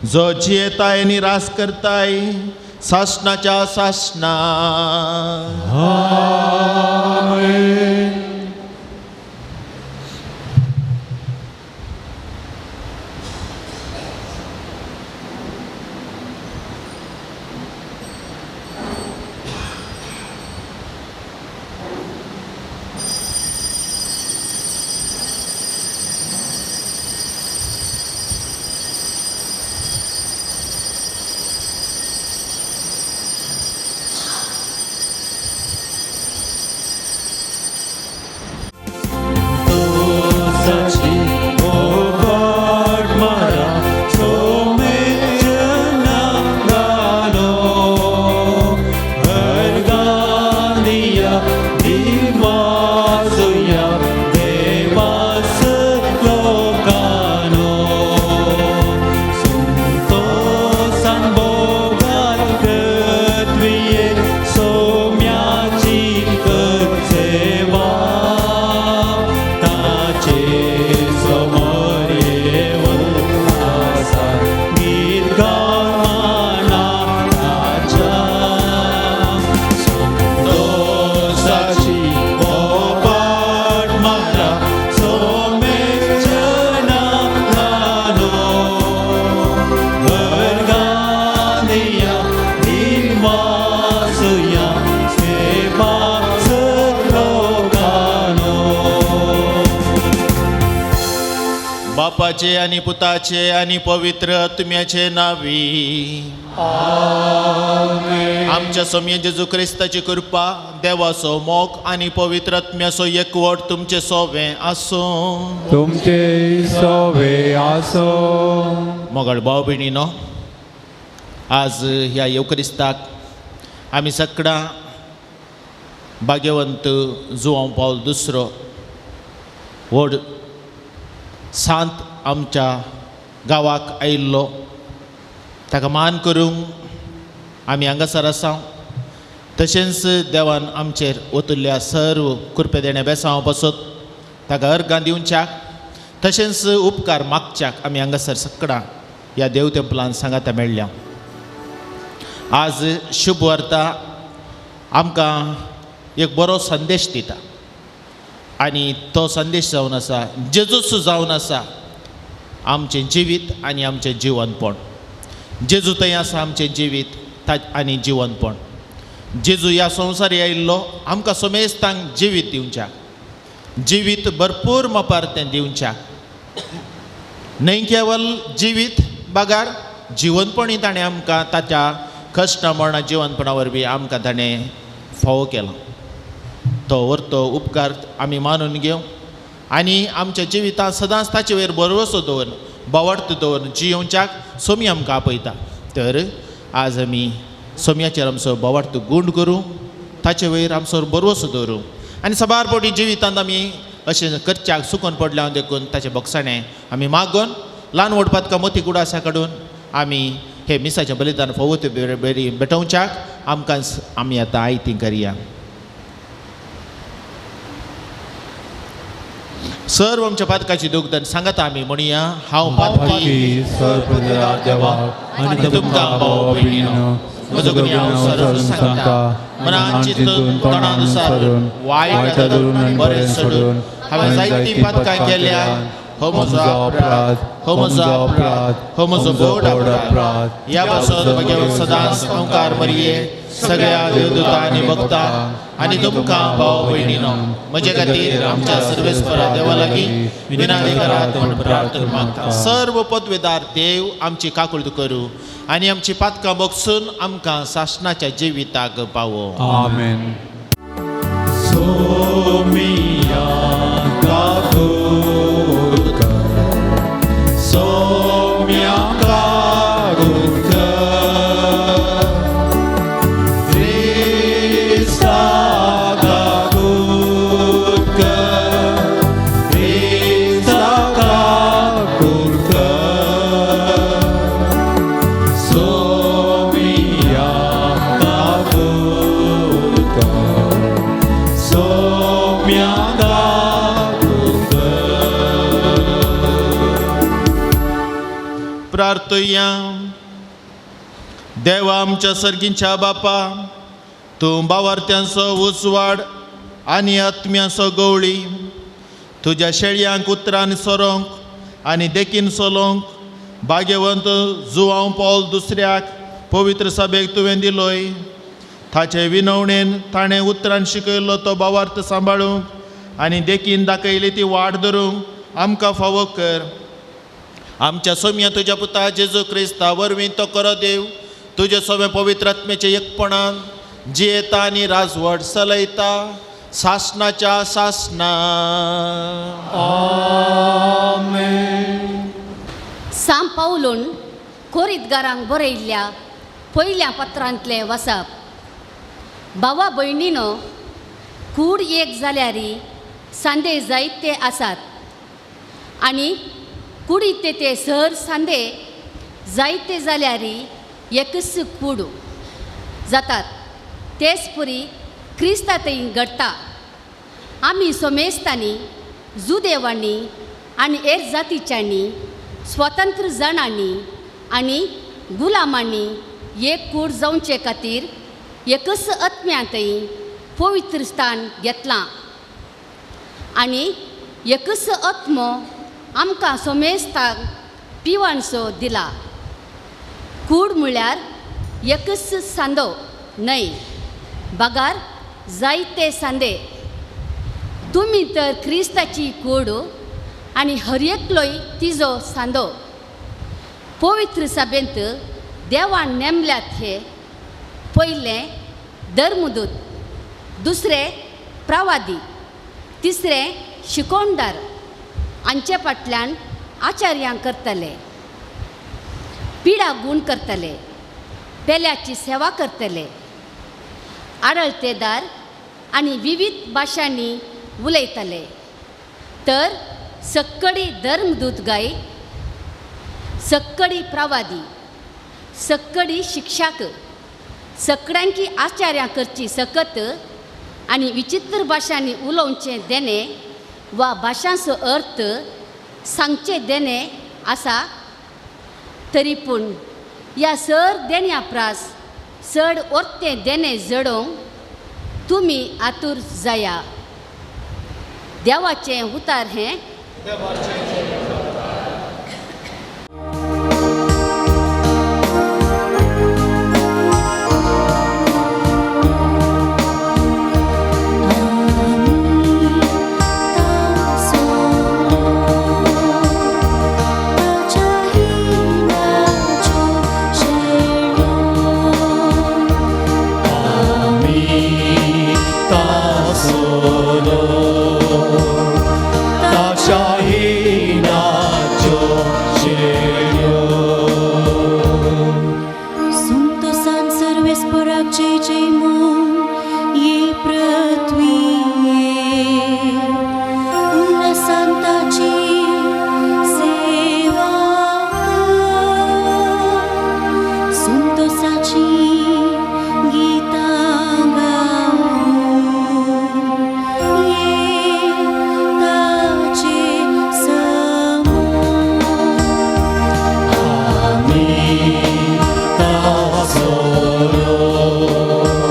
Speaker 1: जो जियेताय आनी रास करताय सासणाच्या सासणा.
Speaker 3: आमेन.
Speaker 1: बापाचे आनी पुताचे आनी पवित्र आत्म्याचे नावी.
Speaker 3: आमेन.
Speaker 1: आमच्या सोम्या जेजू क्रिस्ताची कृपा, देवाचो मोग आनी पवित्र आत्म्याचो एकवट तुमचे सोवे आसूं.
Speaker 3: तुमचे सोवे आसूं.
Speaker 1: मोगाळ भाव भयणीनो, आज ह्या येवक्रिस्ताक आमी सगळां भाग्यवंत जुवांव पावल दुसरो व्हड सांत आमच्या गांवाक आयिल्लो, ताका मान करूंक आमी हांगासर आसा. तशेंच देवान आमचेर ओतुल्ल्या सर्व कृपे देण्या बेसांव पासत ताका अर्गां दिवच्याक तशेंच उपकार मागच्याक आमी हांगासर सगळां ह्या देव तेंपलान सांगाता मेळ्ळ्या. आज शुभ वार्ता आमकां एक बरो संदेश दिता आनी तो संदेश जावन आसा जेजूच जावन आसा आमचें जिवीत आनी आमचें जिवनपण. जेजू थंय आसा आमचें जिवीत आनी जिवनपण. जेजू ह्या संवसारी आयिल्लो आमकां समेस्तांक जिवीत दिवच्याक, जिवीत भरपूर मापार तें दिवच्याक, न्हय केवल जिवीत बगार जिवनपणी ताणें आमकां ताच्या कश्ट मरणा जिवनपणा वरवीं आमकां ताणें फावो केला. तो वरतो उपकार आमी मानून घेवं आनी आमच्या जिवितांत सदांच ताचे वयर भरवसो दवरून बावडत दवरून जियोवच्याक सोमी आमकां आपयता. तर आज आमी सोम्याचेर आमचो बावडत गूंड करूं, ताचे वयर आमचो भरवसो दवरूं आनी साबार फावटी जिवितांत आमी अशें करच्याक सुकून पडल्या देखून ताचे बोगसाणें आमी मागून ल्हान व्हड पातकां मोती गुडासा काडून आमी हे मिसाचें बलिदान फावो ते बरी भेटोवच्याक आमकां आमी आतां आयती करया. सर्व आमच्या पातकाची दुग्धन सांगता आमी म्हणया, हांव पातकी
Speaker 3: देवा आनी तुमकां भाव भयणीनो म्हजो गुन्यांव सरून सांगता, मनान चिंतून तोंडान सारून वायट धरून आनी बरें सोडून हांवें जायतीं पातकां केल्या.
Speaker 1: हो म्हजो अपराध, हो म्हजो अपराध, हो म्हजो व्हड अपराध. ह्या पासत म्हगे सदांच ओंकार मरये सगळ्या देवदूतांनी भक्ता आनी तुमकां भाव भयणीनो म्हजे खातीर आमच्या सर्वेस्परा देवा लागीं विनादी करात म्हूण प्रार्थना मागता. सर्व पदवेदार देव आमची काकुळट करूं आनी आमची पातकां बगसून आमकां सासणाच्या जिविताक पावो.
Speaker 3: आमेन. सोमिया काकुळट कर, सोम्या काकुळट कर, क्रिस्ता काकुळट कर,
Speaker 1: प्रार्थुया. देवा आमच्या सर्गींच्या बापा, तूं बावार्थ्यांचो उजवाड आनी आत्म्यांचो गवळी, तुज्या शेळयांक उतरान सोरोंक आनी देखीन चलोवंक भाग्यवंत जुवांव पावल दुसऱ्याक पवित्र सभेक तुवें दिलोय. ताचे विनवणेन ताणें उतरान शिकयल्लो तो भावार्थ सांबाळूंक आनी देखीन दाखयली ती वाट धरूंक आमकां फावो कर. आमच्या सोम्या तुज्या पुता जेजू क्रिस्ता वरवीं तो करो देव तुजे सोमे पवित्र आत्म्याचे एकपणान जियेता आनी राजवट चलयता सासनाच्या सासना.
Speaker 4: सांव पावलून कोरितगारांक बरयल्ल्या पयल्या पत्रांतलें वसप. भावा भयणीनो, कूड एक जाल्यार सांदे जायते आसात आनी कुडीत ते सर सांदे जायते जाल्यार एकच कूड जातात. तेच पुरी क्रिस्ता थंय घडटा. आमी सोमेस्तांनी, जुदेवांनी आनी हेर जातीच्यांनी, स्वतंत्र जाणांनी आनी गुलामांनी एक कूड जावचे खातीर एकच आत्म्यांतय पवित्र स्थान घेतलां आनी एकच आत्मो आमकां सोमेस्तांक पिवानसो दिला. कूड म्हळ्यार एकच सांदो न्हय, बगार जायते सांदे. तुमी तर क्रिस्ताची कूड आनी हर एकलोय तिजो सांदो. पवित्र सभेंत देवान नेमल्यात हे पयलें धर्मदूत, दुसरें प्रवादी, तिसरें शिकोणदार, हांचे फाटल्यान आचार्यां करतले, पिडा गूण करतले, पेल्याची सेवा करतले, आडळतेदार आनी विविध भाशांनी उलयतले. तर सक्कडी धर्मदूत गाय, सक्कडी प्रवादी, सक्कडी शिक्षक, सगळ्यांची आचार्यां करची सकत आनी विचित्र भाशांनी उलोवचें देणें वा भाशांचो अर्थ सांगचें देणें आसा. तरी पूण ह्या सर देण्या प्रास चड ओर्तें देणें जडोवंक तुमी आतूर जाया. देवाचें उतार हें.
Speaker 3: Solo.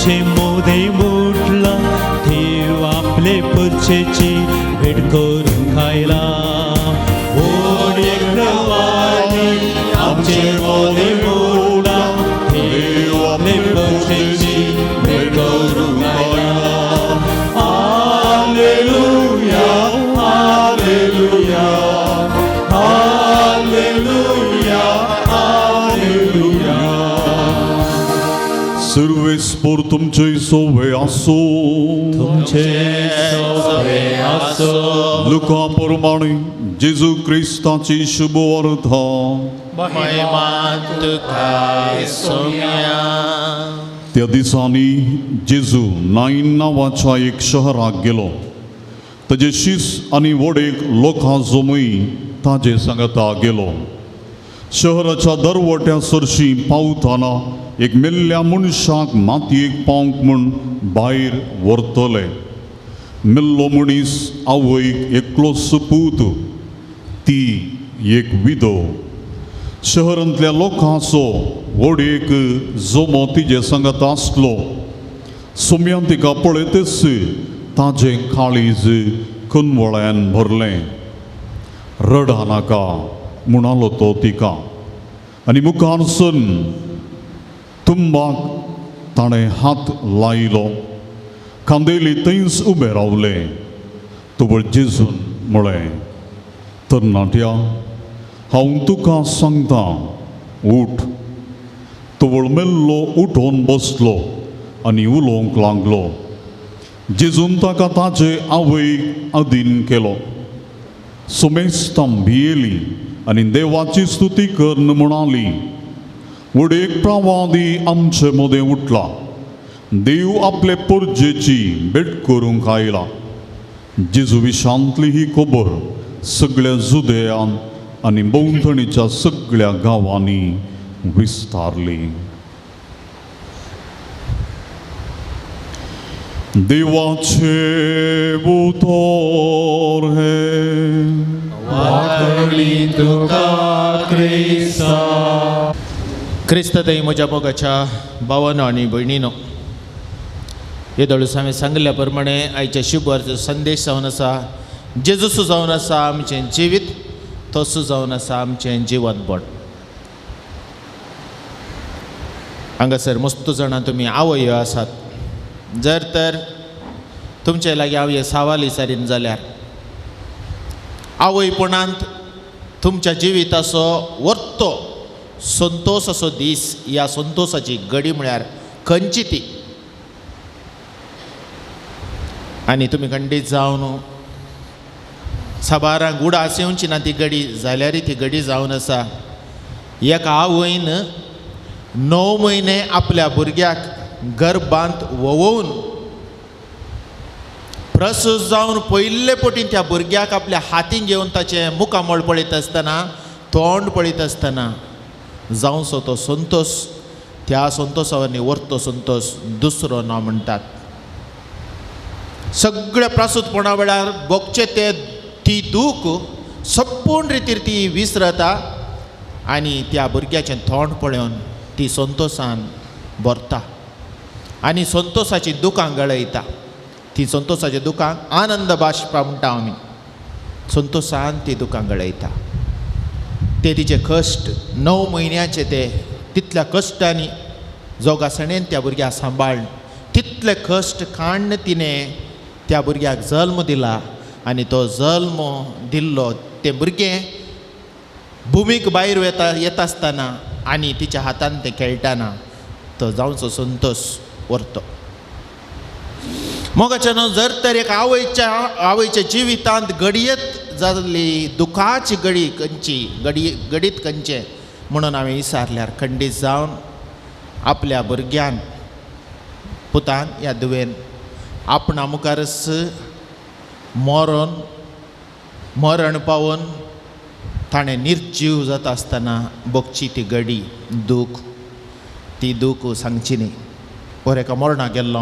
Speaker 5: आमचे मोदें मुटला, देव आपले परचेची भेट करूंक आयला. व्हड एक प्रवादी आमचे मोदें मुटला, देव आपले परचेची भेट करूंक आयला. Hallelujah, hallelujah, hallelujah, hallelujah.
Speaker 6: सुर्वेस्पोर तुमचे सोवे आसो.
Speaker 5: तुमचे सोबे आसो.
Speaker 6: लुका प्रमाणे जेजू क्रिस्ताची शुभ वार्ता.
Speaker 1: महिमा तुका सोम्या.
Speaker 6: त्या दिसांनी जेजू नाईन नांवाच्या एक शहराक गेलो. ताजे शीस आनी वडेक लोकां जमय ताजे सांगता गेलो. शहराच्या दरवट्या सरशी पावतना एक मेल्ल्या मनशाक मातयेक पावंक म्हूण भायर व्हरतले. मेल्लो मनीस आवयक एकलोच पूत, ती एक विधव. शहरांतल्या लोकांचो व्हड एक जमो तिजे सांगत आसलो. सोम्यान तिका पळयतच ताजें काळीज कनवळ्यान भरलें. रडा नाका म्हणालो तो तिका, आनी मुखार सन तुंबाक ताणें हात लायलो. खांदेली थंयच उबें रावलें. तवळ जेजून म्हळें, तरणाट्या, हांव तुका सांगता, उठ. तवळ मेल्लो उठोन बसलो आनी उलोवंक लागलो. जेजून ताका ताजे आवयक अधीन केलो. समेस्तां भियेली आनी देवाची स्तुती करून म्हणाली, व्हड एक प्रवादी आमचे मदें उठला, देव आपले परजेची भेट करूंक आयला. जेजू विशांतली ही खबर सगळ्या जुदेयान आनी भोंवतणीच्या सगळ्या गांवांनी विस्तारली. देवाचे उतर हें.
Speaker 5: वाखणी तुका क्रिस्ता.
Speaker 1: क्रिस्त थंय म्हज्या मोगाच्या भावानो आनी भयणीनो, येदोळूस हांवें सांगिल्ल्या प्रमाणे आयच्या शुभवारचो संदेश जावन आसा, जेजूस जावन आसा आमचें जिवीत, तसो जावन आसा आमचें जिवनपण. हांगासर मस्त जाणां तुमी आवयो आसात. जर तर तुमचे लागीं हांव हे सवाल विचारीन जाल्यार आवयपणांत तुमच्या जिविताचो वर्तो संतोश असो दीस, ह्या संतोशाची घडी म्हळ्यार खंयची ती? आनी तुमी खंडीत जावन साबारांक उडास येवची ना ती घडी, जाल्यारय ती घडी जावन आसा. एका आवयन 9 म्हयने आपल्या भुरग्याक गर्भांत वोवोवन प्रसूत जावन पयले पटीन त्या भुरग्याक आपल्या हातीन घेवन ताचें मुखामळ पळयत आसतना, तोंड पळयत आसतना जावचो तो संतोश, त्या संतोषावर वर्तो संतोष दुसरो ना म्हणटात. सगळ्या प्रसूतपणा वेळार भोगचे ते ती दूख संपूर्ण रितीर ती विसरता आनी त्या भुरग्याचें तोंड पळोवन ती संतोशान भरता आनी संतोषाची दुकां गळयता. ती संतोषाची दुकां आनंद बाष्पा म्हणटा आमी, संतोषान ती दुकां गळयता. ते तिचे कश्ट 9 म्हयन्याचे ते तितल्या कश्टांनी जोगासणेन त्या भुरग्याक सांबाळ, तितले कश्ट काडून तिणें त्या भुरग्याक जल्म दिला आनी तो जल्म दिल्लो तें भुरगें भुमीक भायर येता आसतना आनी तिच्या हातान तें खेळटाना तो जावचो संतोश व्हरतो. मोगाच्या न्हू, जर तर एक आवयच्या जिवितांत घडयेत जाल्ली दुखाची घडी खंयची, घडीत खंयचें म्हणून हांवें विचारल्यार खंडीत जावन आपल्या भुरग्यान, पुतान या धुवेन आपणा मुखारच मरण मरण पावोवन ताणें निर्जीव जाता आसतना भोगची ती घडी दूख, ती दूख सांगची न्ही. पर एका मरणाक गेल्लो,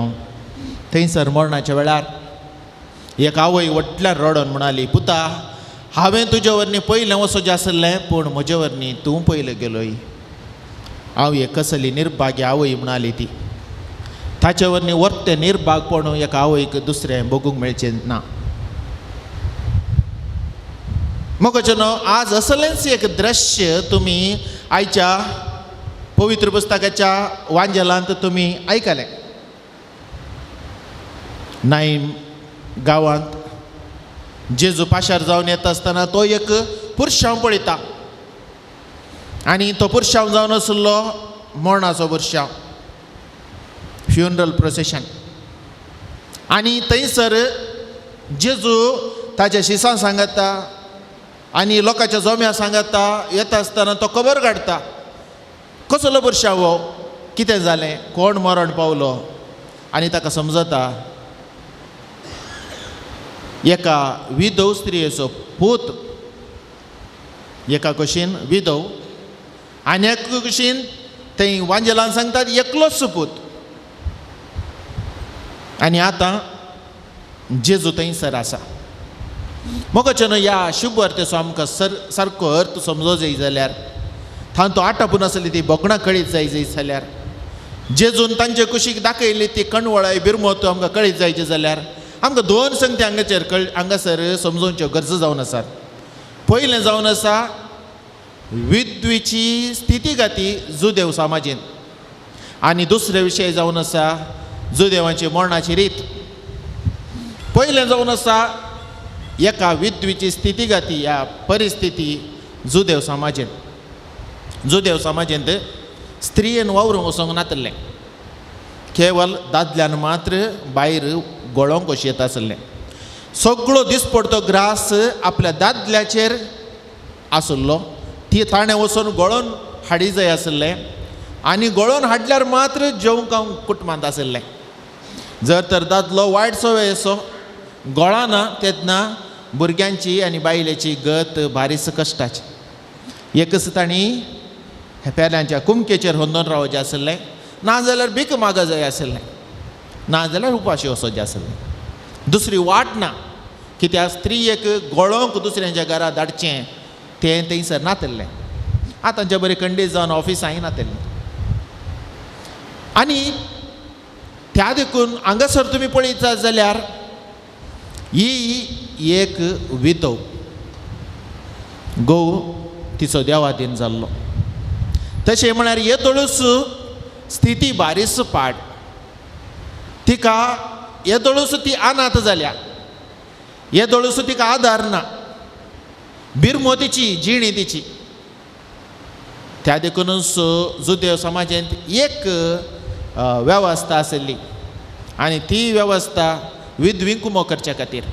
Speaker 1: थंयसर मरणाच्या वेळार एक आवय व्हडल्यान रडोन म्हणाली, पुता हांवें तुजे वरनी पयलें वचोचें आसलें, पूण म्हजे वरनी तूं पयलें गेलोय. हांव एक कसली निर्भाग्य आवय म्हणाली ती. ताचे वरवीं वर्तें निर्भागपण एका आवयक दुसरें बगूंक मेळचें ना. मोगाचें न्हू, आज असलेंच एक दृश्य तुमी आयच्या पवित्र पुस्तकाच्या वांजेलांत तुमी आयकलें. नाईम गांवांत जेजू पाशार जावन येता आसतना तो एक पुरशांव पळयता आनी तो पुरशांव जावन आशिल्लो मरणाचो पुरशांव, फ्युनरल प्रोसेशन. आनी थंयसर जेजू ताच्या शिसां सांगता आनी लोकांच्या जोम्या सांगता. येता आसतना तो खबर काडटा, कसलो पुरशांव हो, कितें जालें, कोण मरण पावलो. आनी ताका समजता एका विधव स्त्रियेचो पूत, एका कुशीन विधव आनी एका कुशीन थंय वांजेलान सांगतात एकलोच पूत. आनी आतां जेजू थंयसर आसा. मोगाचें न्हू, ह्या शुभवार्तेचो आमकां सारको अर्थ समजो जाय जाल्यार, तांतो आटापून आसली ती बोकणां कळीत जाय जाय जाल्यार, जेजून तांचे कुशीक दाखयल्ली ती कणवळाय बिरमोत आमकां कळीत जायची जाल्यार, आमकां दोन संगती हांगाचेर हांगासर समजोवच्यो गरजो जावन आसात. पयलें जावन आसा विद्वीची स्थितीगती जुदेव समाजेन, आनी दुसरे विशय जावन आसा जुदेवांची मरणाची रीत. पयलें जावन आसा एका विद्वीची स्थितीगती ह्या परिस्थिती जुदेव समाजेन. जुदेव समाजेंत स्त्रियेन वावरूंक वचोंक नातलें, केवल दादल्यान मात्र भायर गोळोंक कशी येता आसलें. सगळो दिसपडतो ग्रास आपल्या दादल्याचेर आसलो, ती ताणें वचून गळोवन हाडी जाय आसलें आनी गळोवन हाडल्यार मात्र जेवंक हांव कुटुंबांत आसलें. जर तर दादलो वायट सवय असो गोळाना तेन्ना भुरग्यांची आनी बायलेची गत भारीच कश्टाची. एकच तांणी पेल्यांच्या कुमकेचेर होंदोन रावचें आसलें, नाजाल्यार भीक माग जाय आसलें, नाजाल्यार उपाशी वचोचें आसलें. दुसरी वाट ना, कित्याक स्त्रियेक गोळोंक दुसऱ्यांच्या घरा धाडचें तें थंयसर नातलें. आतांच्या बरें कंडीज जावन ऑफिसांय नातलें. आनी त्या देखून हांगासर तुमी पळयता जाल्यार ही एक विधव घोव तिचो देवादीन जाल्लो. तशें म्हळ्यार येदोळूच स्थिती बारीस पाड, तिका येदोळूच ती अनाथ जाल्या, येदोळूच तिका आदार ना, बिरमोतीची जिणी तिची. त्या देखूनच जुदेव समाजांत एक वेवस्था आशिल्ली आनी ती वेवस्था विधवींक उमो करच्या खातीर.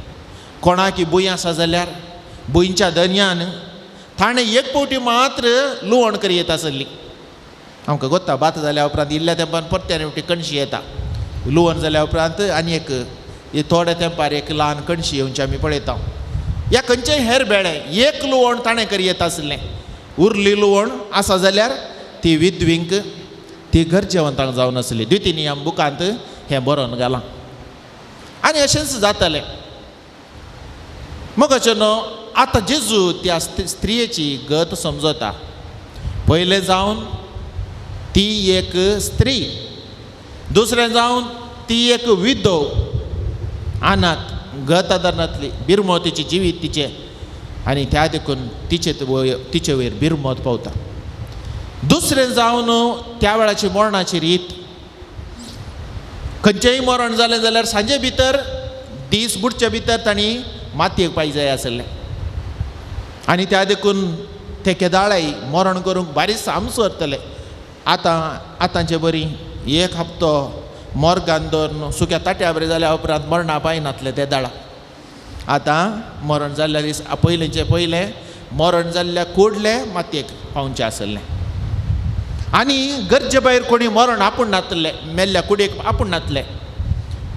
Speaker 1: कोणाकी भूंय आसा जाल्यार भुंयच्या दर्यान ताणें एक फावटी मात्र लुवण करी येता आसली. आमकां गोत्ता भात जाल्या उपरांत इल्ल्या तेंपान परत्यान फावटी कणशी येता, लुवण जाल्या उपरांत आनी एक थोड्या तेंपार एक ल्हान कणशी येवची आमी पळयता. ह्या खंयचेय हेर बेळे एक लुवण ताणें करी येता आसलें. उरली लुवण आसा जाल्यार ती विधवींक ती गरजेवंतांक जावन आसली. द्वितीय नियम बुकांत हें बरोवन घालां आनी अशेंच जातालें. मगाचें न्हू, आतां जेजू त्या स्त्रियेची गत समजता. पयलें जावन ती एक स्त्री, दुसरें जावन ती एक विधव, अनाथ, गत आदार नातली, बिरमोतीची जिवीत तिचें आनी त्या देखून तिचे वयर बिरमोत पावता. दुसरें जावन त्या वेळाची मरणाची रीत, खंयचेंय मरण जालें जाल्यार सांजे भितर दीस बुडचे भितर तांणी मातयेक पांय जाय आसलें आनी त्या देखून ते केदाळाय मरण करूंक बारीक आमचो व्हरतले. आतां आतांचे बरी एक हप्तो मोर्गान दवरून सुक्या ताट्या बरें जाल्या उपरांत मरणा पांय नातले ते दाळा. आतां मरण जाल्ल्या दीस पयलींचे पयलें मरण जाल्ल्या कुडले मातयेक पावचें आसलें आनी गरजे भायर कोणी मरण आपूण नातले, मेल्ल्या कुडीक आपूण नातले.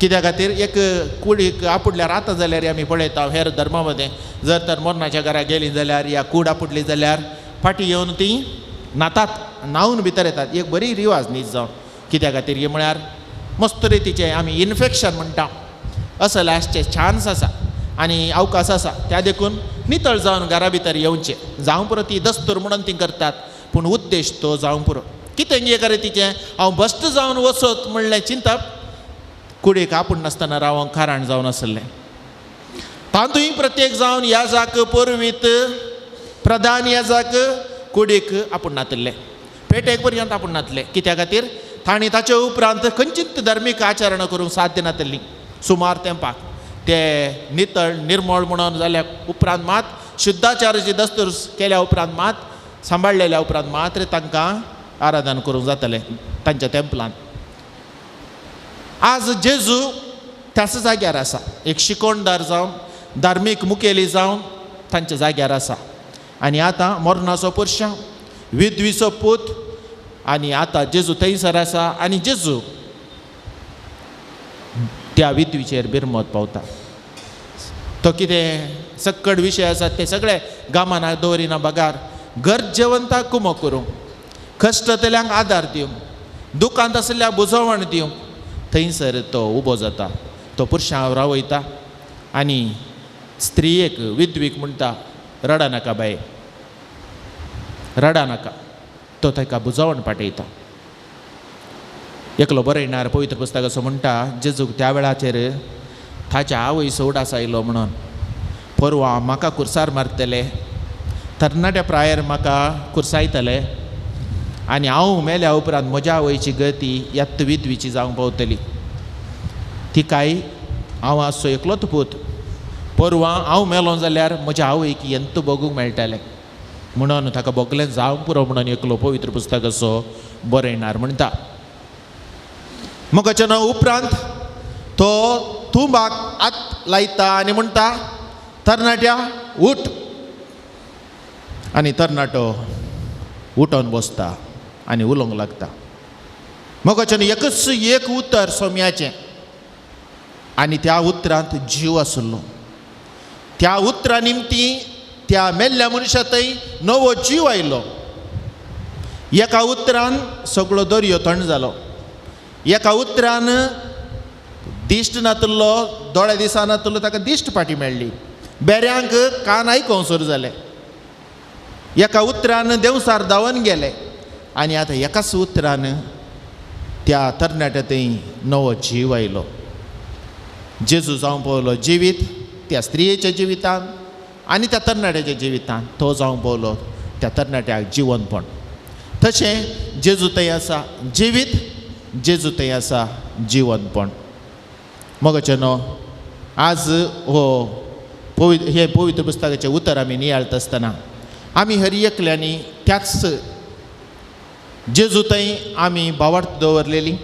Speaker 1: कित्या खातीर एक कुडीक आपुडल्यार आतां जाल्यार आमी पळयता हेर धर्मा मदें जर तर मरणाच्या घरा गेलीं जाल्यार या कूड आपुडली जाल्यार फाटीं येवन तीं न्हातात, न्हांवन भितर येतात. एक बरी रिवाज न्हीज जावन. कित्या खातीर हे म्हळ्यार मस्त रितीचें आमी इन्फेक्शन म्हणटा असले आसचे चान्स आसा आनी अवकाश आसा. त्या देखून नितळ जावन घरा भितर येवचें जावं पुरो, ती दस्तूर म्हणून ती करतात पूण उद्देश तो जावं पुरो. कितें एका रितीचें हांव भश्ट जावन वचत म्हणलें चिंतप कुडीक आपूण नासतना रावंक कारण जावन आसलें. तातूंय प्रत्येक जावन याजाक पुरवीत प्रधान याजाक कुडीक आपूण नातिल्ले, पेटेक पर्यंत आपूण नातले. कित्या खातीर तांणी ताचे उपरांत खंयचीच धर्मीक आचरणां करूंक साध्य नातिल्ली. सुमार तेंपाक ते नितळ निर्मळ म्हणून जाल्या उपरांत मात शुद्धाचाराची दस्तूर केल्या उपरांत मात सांबाळलेल्या उपरांत मात्र तांकां आराधन करूंक जातलें तांच्या तेंपलांत. आज जेजू त्याच जाग्यार आसा, एक शिकोणदार जावन धार्मीक मुखेली जावन तांच्या जाग्यार आसा. आनी आतां मरणाचो पुरशांव, विधवीचो पूत, आनी आतां जेजू थंयसर आसा आनी जेजू त्या विधवीचेर बिरमत पावता. तो कितें सक्कड विशय आसा ते सगळे गामाना दवरिना बगार गरजेवंताक कुमक करूंक, कश्टतल्यांक आदार दिवंक, दुकांत आशिल्ल्या बुजवण दिवंक थंयसर तो उबो जाता. तो पुरशांव रावयता आनी स्त्रियेक विधवीक म्हणटा, रडा नाका बाये, रडा नाका. तो ताका बुजवण पाठयता. एकलो बरयणार पवित्र पुस्तकाचो म्हणटा, जेजूक त्या वेळाचेर ताच्या आवय सोड आयलो म्हणून, परवा म्हाका कुर्सार मारतले, तरणाट्या प्रायर म्हाका कुर्सायतले आनी हांव मेल्या उपरांत म्हज्या आवयची गती यात्त विधवीची जावंक पावतली. तिकाय हांव आसचो एकलोच पूत, परवा हांव मेलो जाल्यार म्हज्या आवयक यंत भोगूंक मेळटलें म्हणून ताका भोगलें जावंक पुरो म्हणून एकलो पवित्र पुस्तकाचो बरयणार म्हणटा. मोगाच्या नांव उपरांत तो तुंबाक हात लायता आनी म्हणटा, तरणाट्या उठ. आनी तरणाटो उठोन बसता आनी उलोवंक लागता. मोगाच्यान एकच एक उतर सोम्याचें आनी त्या उतरांत जीव आसलो. त्या उतरा निमती त्या मेल्ल्या मनशा थंय नवो जीव आयलो. एका उतरान सगळो दर्यो थंड जालो. एका उतरान दिश्ट नातलो, दोळे दिसा नातलो ताका दिश्ट फाटी मेळ्ळी. बेऱ्यांक कान आयकोंक सुरू जाले. एका उतरान देंवसार धांवन गेले आनी आतां एकाच उतरान त्या तरणाट्या थंय नवो जीव आयलो. जेजू जावंक पावलो जिवीत त्या स्त्रियेच्या जिवितान आनी त्या तरणाट्याच्या जिवितान. तो जावंक पावलो त्या तरणाट्याक जिवनपण. तशें जेजू थंय आसा जिवीत, जेजू थंय आसा जिवनपण. मोगाचें न्हू आज हो पवित्र हे पवित्र पुस्तकाचें उतर आमी नियाळता आसतना आमी हर एकल्यांनी त्याच जेजू थंय आमी भावार्थ दवरलेली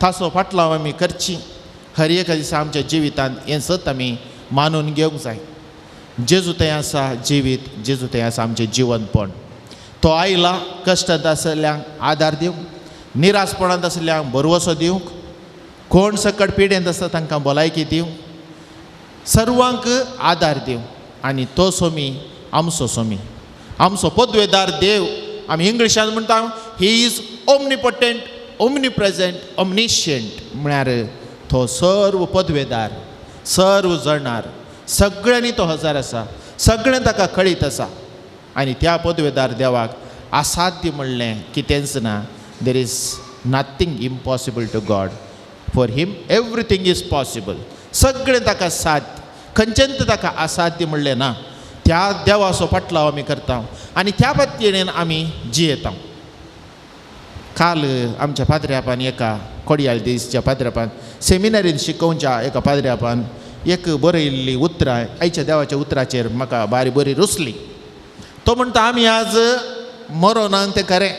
Speaker 1: ताचो फाटलाव आमी करची. हर एका दिसा आमच्या जिवितांत हें सत आमी मानून घेवंक जाय. जेजू थंय आसा जिवीत, जेजू थंय आसा आमचें जिवनपण. तो आयला कश्टांत आसल्ल्यांक आदार दिवंक, निरासपणांत आसल्ल्यांक भरवसो दिवंक, कोण सकट पिडेंत आसता तांकां भलायकी दिवंक, सर्वांक आदार दिवंक. आनी तो सोमी आमचो सोमी, आमचो पदवेदार देव. आमी इंग्लिशान म्हणटा he is omnipotent, omnipresent, omniscient. म्हळ्यार तो सर्व पदवेदार, सर्व जाणार, सगळ्यांनी तो हजार आसा, सगळें ताका कळीत आसा. आनी त्या पदवेदार देवाक असाध्य म्हणलें कितेंच ना. There is nothing impossible to God. For him everything is possible. सगळें ताका साध्य, खंयचेंच ताका असाध्य म्हणलें ना. त्या देवाचो फाटलाव आमी करता आनी त्या पद्दतीन आमी जियेता. काल आमच्या पाद्र्यापान एका कोडयाळ देसच्या पाद्र्यापान सेमिनारीन शिकोवच्या एका पाद्र्यापान एक बरयल्ली उतरां आयच्या देवाच्या उतराचेर म्हाका बारी बरी रुचली. तो म्हणटा आमी आज मरोना तें खरें,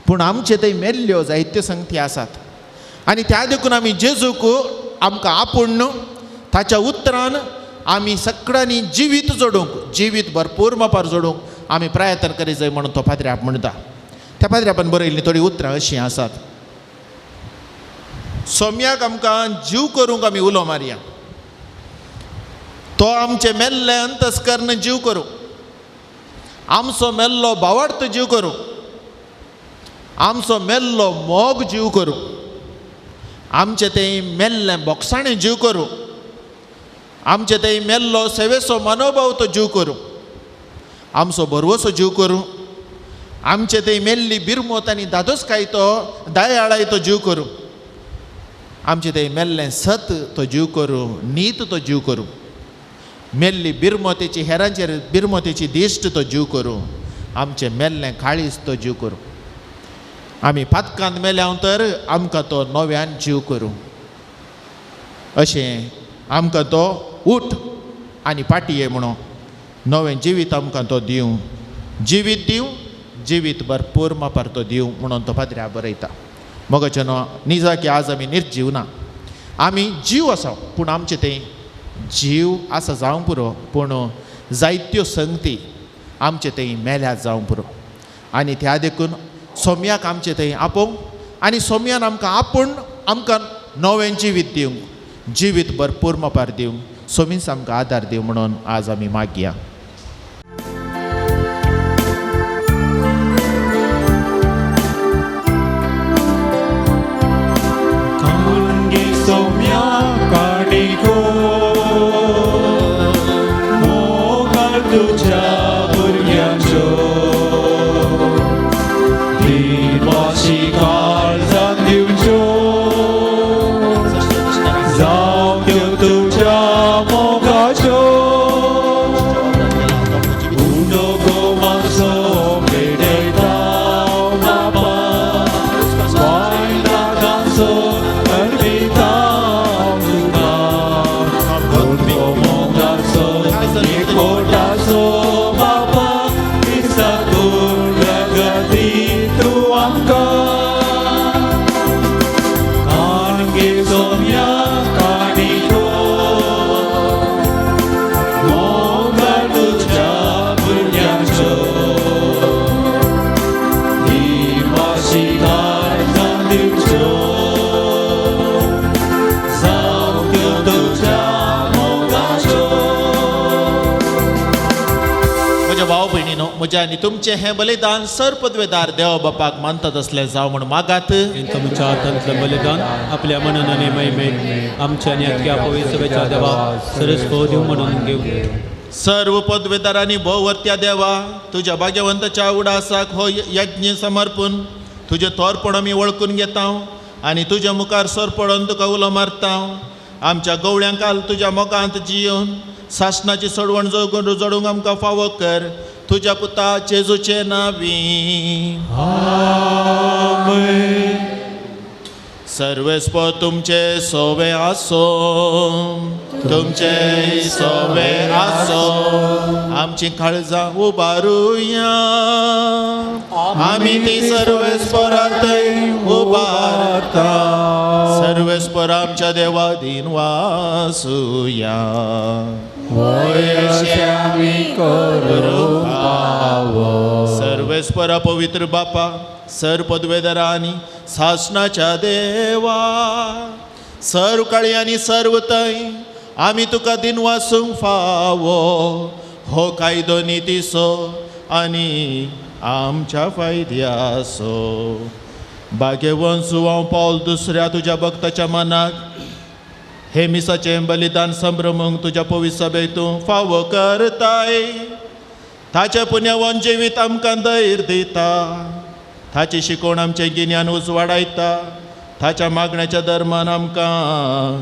Speaker 1: पूण आमचे थंय मेल्ल्यो जायत्यो संगती आसात आनी त्या देखून आमी जेजूक आमकां आपूण न्हू ताच्या उतरान आमी सगळ्यांनी जिवीत जोडूंक, जिवीत भरपूर मापार जोडूंक आमी प्रयत्न करी जाय म्हणून तो पाद्र्याप म्हणटा. त्या पाद्र्यापान बरयल्लीं थोडीं उतरां अशीं आसात. सोम्याक आमकां जीव करूंक आमी उलो मारया, तो आमचें मेल्लें अंतस्कर्ण जीव करूं, आमचो मेल्लो भावार्थ जीव करूं, आमचो मेल्लो मोग जीव करूं, आमचें तें मेल्लें बोगसाणें जीव करूं, आमचें तें मेल्लो सेवेचो मनोभाव तो जीव करूं, आमचो भरवसो जीव करूं, आमचें तें मेल्ली बिरमोत आनी दादोसकाय तो दयाळाय तो जीव करूं, आमचें तें मेल्लें सत तो जीव करूं, नीत तो जीव करूं, मेल्ली बिरमोतेची हेरांचेर बिरमोतेची दिश्ट तो जीव करूं, आमचें मेल्लें काळीज तो जीव करूं. आमी पातकांत मेल्या तर आमकां तो नव्यान जीव करूं. अशें आमकां तो उठ आनी पाटये म्हणून नवें जिवीत आमकां तो दिवं, जिवीत दिवं, जिवीत भरपूर मापार तो दिवं म्हणून तो पाद्र्या बरयता. मोगाचें न्हू निजा की आज आमी निर्जीव ना, आमी जीव आसा, पूण आमचें तें जीव आसा जावंक पुरो, पूण जायत्यो संगती आमचे थंय मेल्या जावंक पुरो. आनी त्या देखून सोम्याक आमचे थंय आपोवंक आनी सोम्यान आमकां आपूण आमकां नवें जिवीत दिवंक, जिवीत भरपूर मापार दिवंक सोमीच आमकां आदार दिवं म्हणून आज आमी मागया. म्हज्या आनी तुमचें हें बलिदान सर्पद्वेदार देव बापाक मानतात असलें जावं म्हूण मागात.
Speaker 7: तुमच्या हातांतलें बलिदान आपल्या मनान आनी महिमेक आमच्या आनी अख्ख्या पवित्र देवा सरस भोव दिवं म्हणून घेवं.
Speaker 1: सर्व पदवेदारांनी भोववर्त्या देवा, तुज्या भाग्यवंताच्या उडासाक हो यज्ञ समर्पून तुजें थोरपण आमी वळखून घेता आनी तुज्या मुखार सरपडून तुका उलो मारता. आमच्या गवळ्यांकाल तुज्या मोगांत जियोवन सासणाची सोडवण जोडूंक आमकां फावो कर, तुज्या पुता जेजूचे नांवी. आमेन. सर्वेस्पर तुमचे सोवे आसो, तुमचे सोवे आसो. आमची काळजां उबारुया, आमी ती सर्वेस्परांत उबारता. सर्वेस्पर आमच्या देवा दीन वासुया. सर्वेस्परा पवित्र बापा, सर पदवेदारा आनी सासणाच्या देवा, सर्व काळी आनी सर्व थंय आमी तुका दिनवासूंक फावो हो कायदो नितीचो आनी आमच्या फायद्याचो. भाग्यवंत सुवांव पावल दुसऱ्या तुज्या भक्ताच्या मनाक हे मिसाचें बलिदान संभ्रमूंक तुज्या पवित्र सभेक तूं फावो करताय. ताचें पुण्यवन जिवीत आमकां धैर्य दिता, ताची शिकवण आमचें गिन्यान उजवाडायता, ताच्या मागण्याच्या धर्मान आमकां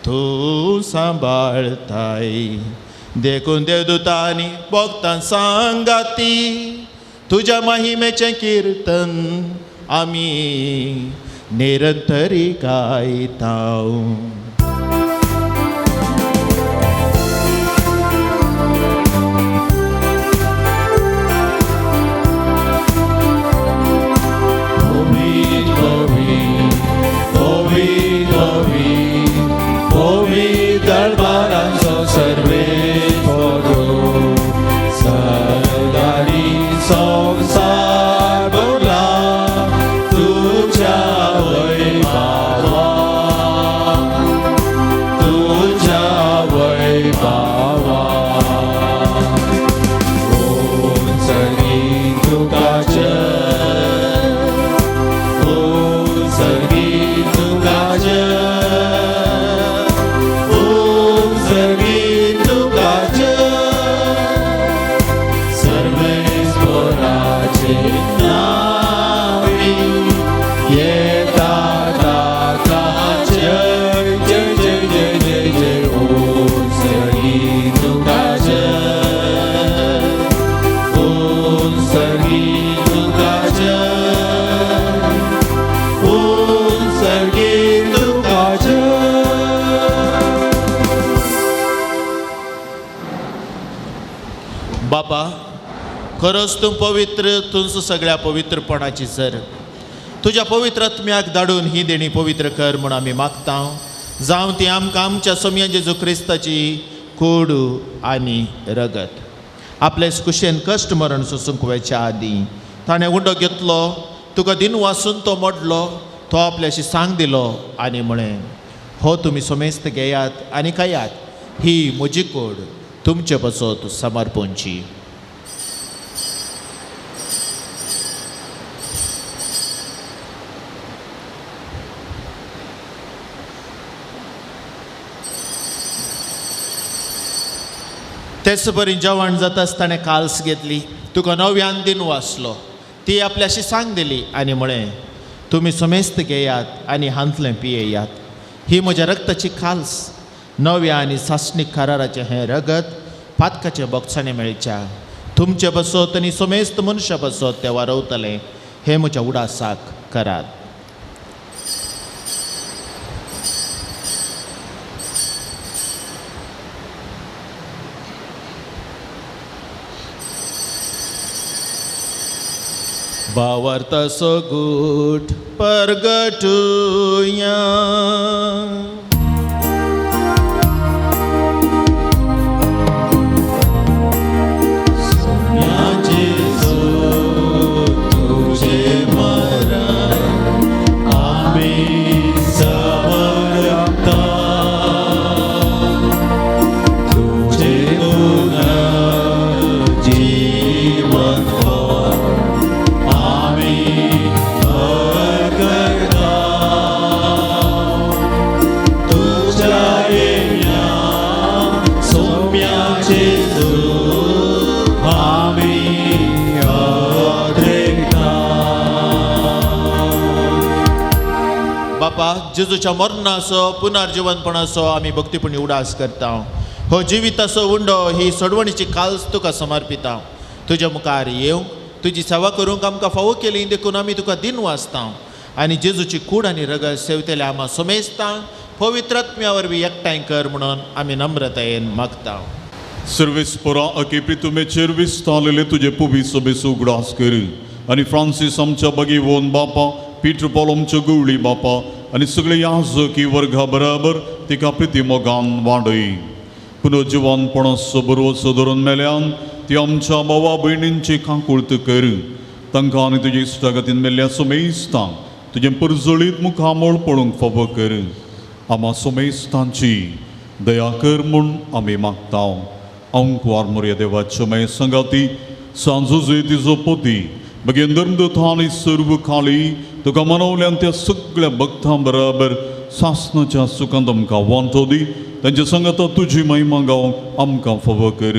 Speaker 1: तूं सांबाळताय. देखून देवदूता आनी भक्तां सांगाती तुज्या महिमेचें किर्तन आमी निरंतरी गायता.
Speaker 5: संसार भरला तुझ्या वैभवान.
Speaker 1: बापा, खरोच तूं पवित्र, तुंच सगळ्या पवित्रपणाची सर. तुज्या पवित्र आत्म्याक धाडून ही देणी पवित्र कर म्हूण आमी मागता. जावं ती आमकां आमच्या सोमया जेजू क्रिस्ताची कोडू आनी रगत. आपले कुशेन कश्ट मरण सोसूंक वयच्या आदीं ताणें उंडो घेतलो, तुका दिन वासून तो मोडलो, तो आपल्याशी सांग दिलो आनी म्हळें, हो तुमी समेस्त घेयात आनी खायात, ही म्हजी कोड तुमचे पासत समर्पणची. तेच परी जेवण जाता आसतना काल्स घेतली, तुका नव्यान दिन वाचलो, ती आपल्याशी सांग दिली आनी म्हळें, तुमी समेस्त घेयात आनी हांतलें पियेयात, ही म्हज्या रक्ताची खाल्स, नव्या आनी सासणीक कराराचें हें रगत पातकाचे बोगसाणें मेळच्या तुमचे बसत आनी समेस्त मनशां बसत तें वारवतलें, हें म्हज्या उडासाक करात. भावार्थाचो गूट परगटुया. जेजूच्या मरणाचो पुनर्जिवनपणाचो आमी भक्तीपणी उडास करता. हो जिविताचो उंडो ही सोडवणीची काल्स तुका समर्पिता. तुज्या मुखार येवंक तुजी सेवा करूंक आमकां फावो केली देखून आमी तुका दिन वाचता आनी जेजूची कूड आनी रगत सेवतले आमा समेजता पवित्र आत्म्या वरवीं एकठांय कर म्हणून आमी नम्रतायेन मागता.
Speaker 6: सर्वेस्परा अके प्रितुमेचेर विस्तारलेले तुजे पुबी सभेचो उगडास कर आनी फ्रांसीस आमच्या बगीवोन बापा, पीटर पॉल आमच्यो गवळी बापा आनी सगळे याजकी वर्गा बराबर तिका प्रिती मोगान वाडय. पुनर्जिवनपणाचो बरोवचो धरून मेल्यान ती आमच्या भावा भयणींची काकुळत कर. तांकां आनी तुजे इश्टागतीन मेल्ल्या सोमेस्तांक तुजें परजळीत मुखामळ पळोवंक फावो कर. आमा सोमेस्तांची दया कर म्हूण आमी मागता. अंकवार मोरया देवाच्यो मागीर संगाती सांजो तिजो पोती बगेन धर्मदूत आनी सर्व खाली तुका मनवल्यान त्या सगळ्या भक्तां बराबर सासनाच्या सुखांत आमकां वांटो दी. तांच्या संगाता तुजी महिमा गावंक आमकां फावो कर.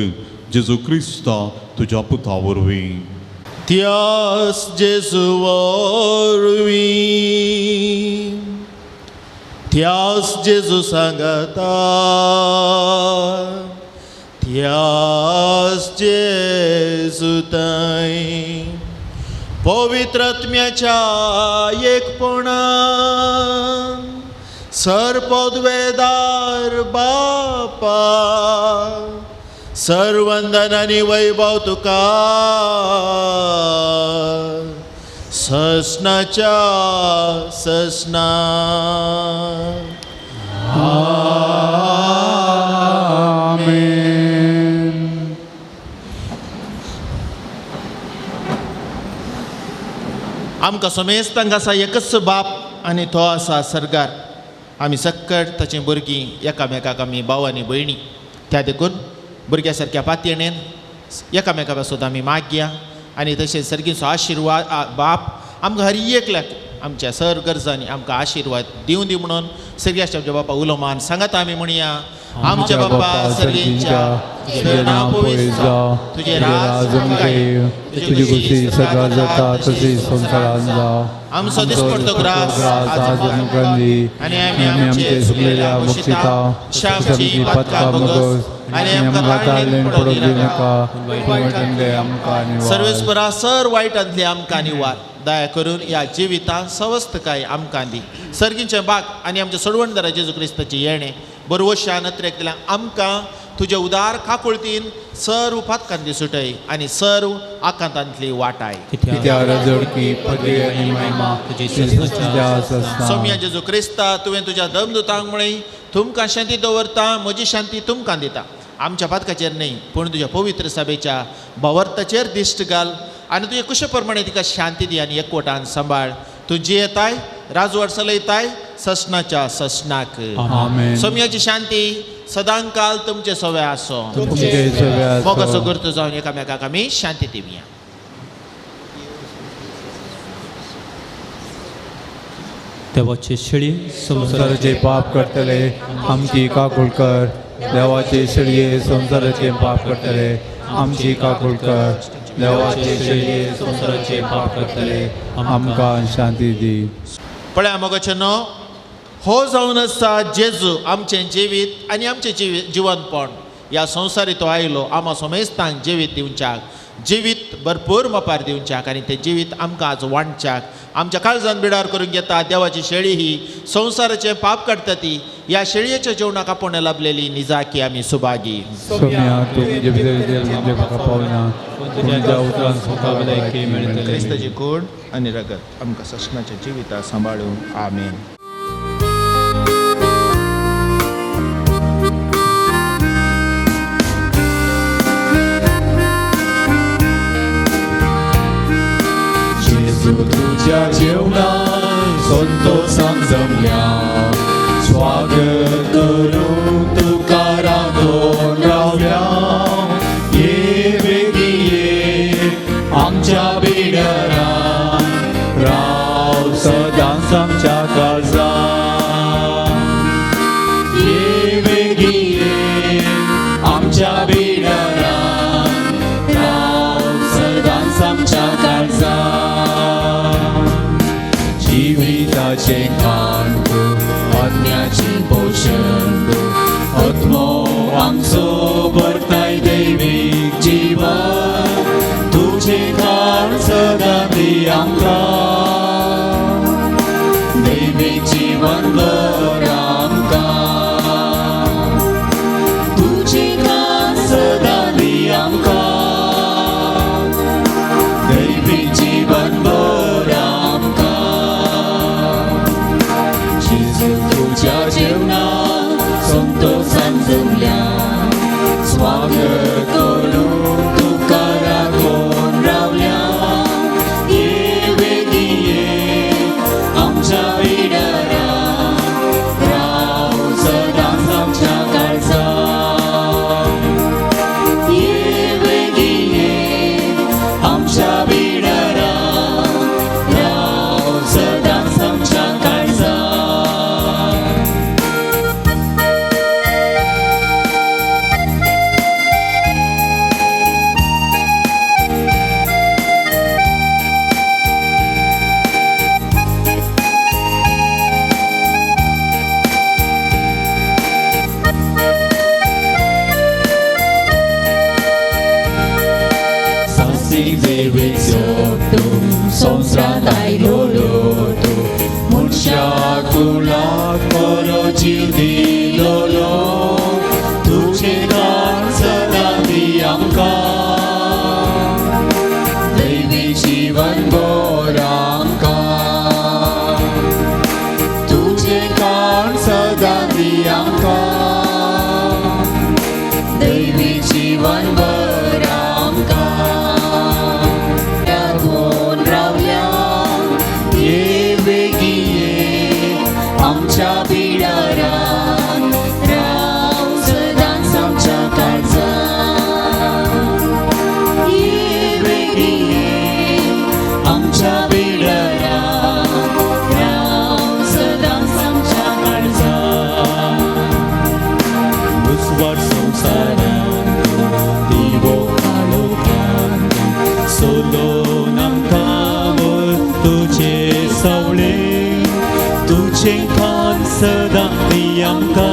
Speaker 6: जेजू क्रिस्ता तुज्या पुता वरवीं.
Speaker 1: त्यास जेजू वरवीं, त्यास जेजू सांगता, त्यास जेजू ताई पवित्र आत्म्याच्या एकपणान सर्पद्वेदार बापा सर्वंदन आनी वैभव तुका ससनाच्या ससना.
Speaker 3: आमेन.
Speaker 1: आमकां समेस्तांक आसा एकच बाप आनी तो आसा सर्गार. आमी सक्कट ताचीं भुरगीं एकामेकाक आमी भाव आनी भयणी. त्या देखून भुरग्या सारक्या पातयेणेन एकामेका पासून आमी मागया आनी तशेंच सर्गीचो आशिर्वाद बाप आमकां हर एकल्याक आमच्या सर गरजांनी आमकां आशिर्वाद दिवं दी म्हणून सर्गाच्या आमच्या बापा उलो मान सांगात आमी म्हणया. आमच्या बापा सर्गीच्या, तुजें नांव पवित्र जावं, तुजें राज येवं,
Speaker 3: तुजी खुशी सगळ्या जाता तशी संवसारांत जावं.
Speaker 1: आमचो दिसपडतो ग्रास
Speaker 3: आज आमकां दी
Speaker 1: आनी
Speaker 3: आनी आमचे सुकलेल्या बक्षिता आमची पातकां भोगस आनी आमकां ताळेन पडूंक दिनाका, वायटांतले आमकां निवार.
Speaker 1: सर्वेस्परा सर वायटांतले आमकां निवार. दया करून ह्या जिवितांत सवस्तकाय आमकां दी. सर्गीचें बाग आनी आमच्या सोडवणदारा जेजू क्रिस्ताची येणें बरवशान अत्रेकल्या आमकां तुजे उदार काकुळतीन सर्व पातकांतली सुटय आनी सर्व आकांतांतली वाटाय.
Speaker 3: कित्याक जोडकी पदवी आनी महिमा तुजी सदांच.
Speaker 1: सोम्या जेजू क्रिस्ता, तुवें तुज्या दमदुतांक म्हळें, तुमकां शांती दवरता, म्हजी शांती तुमकां दिता. आमच्या पातकाचेर न्हय पूण तुज्या पवित्र सभेच्या भावार्थाचेर दिश्ट घाल आनी तुजे कुशे प्रमाणे तिका शांती दी आनी एकवटान सांबाळ. तूं जियेताय, राजवट चलयताय ससनाच्या ससनाक.
Speaker 3: आमेन.
Speaker 1: सोम्याची शांती सदांकाल तुमचे सवे आसो.
Speaker 3: तुमचे सवे आसो.
Speaker 1: मोगाचो गुर्त जावन एकामेकाक आमी शांती दिवया.
Speaker 7: देवाचे शेळी
Speaker 3: संवसाराचे पाप करतले आमची काकूळ कर. देवाचे शेळये संवसाराचे पाप करतले आमची काकूळ कर. देवाचे शेळये संवसाराचे पाप करतले आमकां शांती दी.
Speaker 1: पळया मोगाचे न्हू, हो जावन आसा जेजू आमचें जिवीत आनी आमचें जिवनपण. ह्या संवसारी तो आयलो आमा समेस्तांक जिवीत दिवच्याक, जिवीत भरपूर मपार दिवच्याक आनी तें जिवीत आमकां आज वांटच्याक. आमच्या काळजान बिडार करून घेता देवाची शेळी ही संवसाराचें पाप काडटा ती. ह्या शेळयेच्या जेवणाक आपोवणें लाभलेली निजाकी आमी सुभागी.
Speaker 3: सोम्या तुमचे भितर तुमचे म्हाका पावना, तुमच्या उतरान सुखा भलायकी मेळटली.
Speaker 1: क्रिस्ताची कूड आनी रगत आमकां ससनाच्या जिविता सांबाळून. आमेन.
Speaker 5: जेजू तुज्या जेवणान संतोषान जमल्या, स्वागत करूंक तुका राखून रावल्या. ये बेगी ये आमच्या बिडरान, राव सदांच आमच्या काळजान. ये बेगी ये आमच्या बिडरान, राव सदांच आमच्या काळजान. जिविताचें खाण तूं, आत्म्याचें पोशण तूं, आत्मो आमचो भरताय दैवीक जिवन. तुजें खाण सदां दी आमकां, दैवीक जिवन भर आमकां. तुजें खाण सदां दी आमकां, दैवीक जिवन भर आमकां. जेजू तुज्या जेवणाक संतोषान जमल्या, स्वागत करूंक तुका राखून रावल्या. ये बेगी ये आमच्या बिडरान, राव सदांच आमच्या काळजान. ये बेगी ये आमच्या बिडरान, राव सदांच आमच्या काळजान. सासी देवीक सोडूं संवसारांत आयलोलो तूं, मनशा कुळाक बरो जीव दिलोलो. तुजें खाण सदां दी आमकां, दैवीक जिवन भर आमकां. तुजें खाण सदां दी आमकां, दैवीक जिवन भर आमकां. राखून रावल्या, ये बेगी ये आमच्या बिडारान, राव सदांच आमच्या काळजान. ये बेगी ये आमच्या बिडारान, राव सदांच आमच्या काळजान. उजवाड संवसारान दिवो काळोखान, सोलोन आमकां तुजे सावळे. तुजें खाण सदां दी आमकां,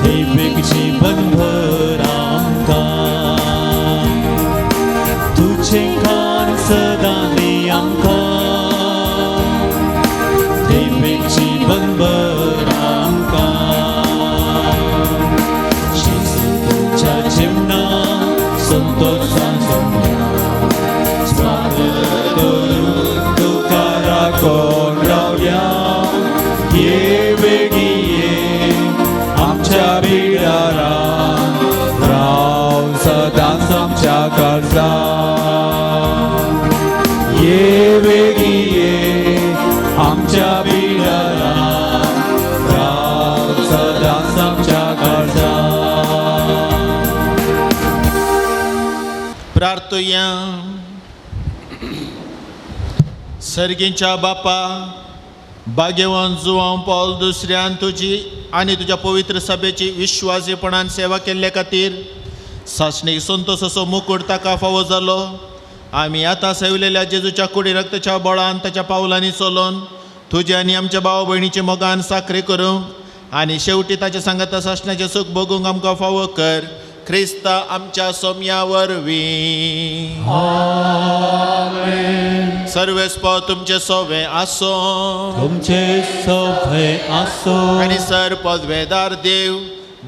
Speaker 5: दैवीक जीवन भर आमकां. तुजें खाण सदां दी आमकां, दैवीक जीवन भर आमकां. बेगी ये आमच्या बिडारान राव सदांच आमच्या काळजान ये बेगी ये आमच्या बिडारान राव सदांच आमच्या काळजान.
Speaker 1: प्रार्थुया. सर्गींच्या बापा, भाग्यवान जुवांव पावल दुसऱ्यान तुजी आनी तुज्या पवित्र सभेची विश्वासीपणान सेवा केल्ले खातीर सासणीक संतोष असो मुकूट ताका फावो जालो. आमी आतां सेवलेल्या जेजूच्या कुडी रक्ताच्या बळान ताच्या पावलांनी चलोन तुजे आनी आमच्या भाव भयणीचे मोगान साखरे करूंक आनी शेवटी ताच्या सांगाता सासणाचें सूख भोगूंक आमकां फावो कर. क्रिस्ता आमच्या सोम्या वरवीं. सर्वेस्पो तुमचे सोवे आसो
Speaker 7: तुमचे सोभे आसो.
Speaker 1: आनी सर पदवेदार देव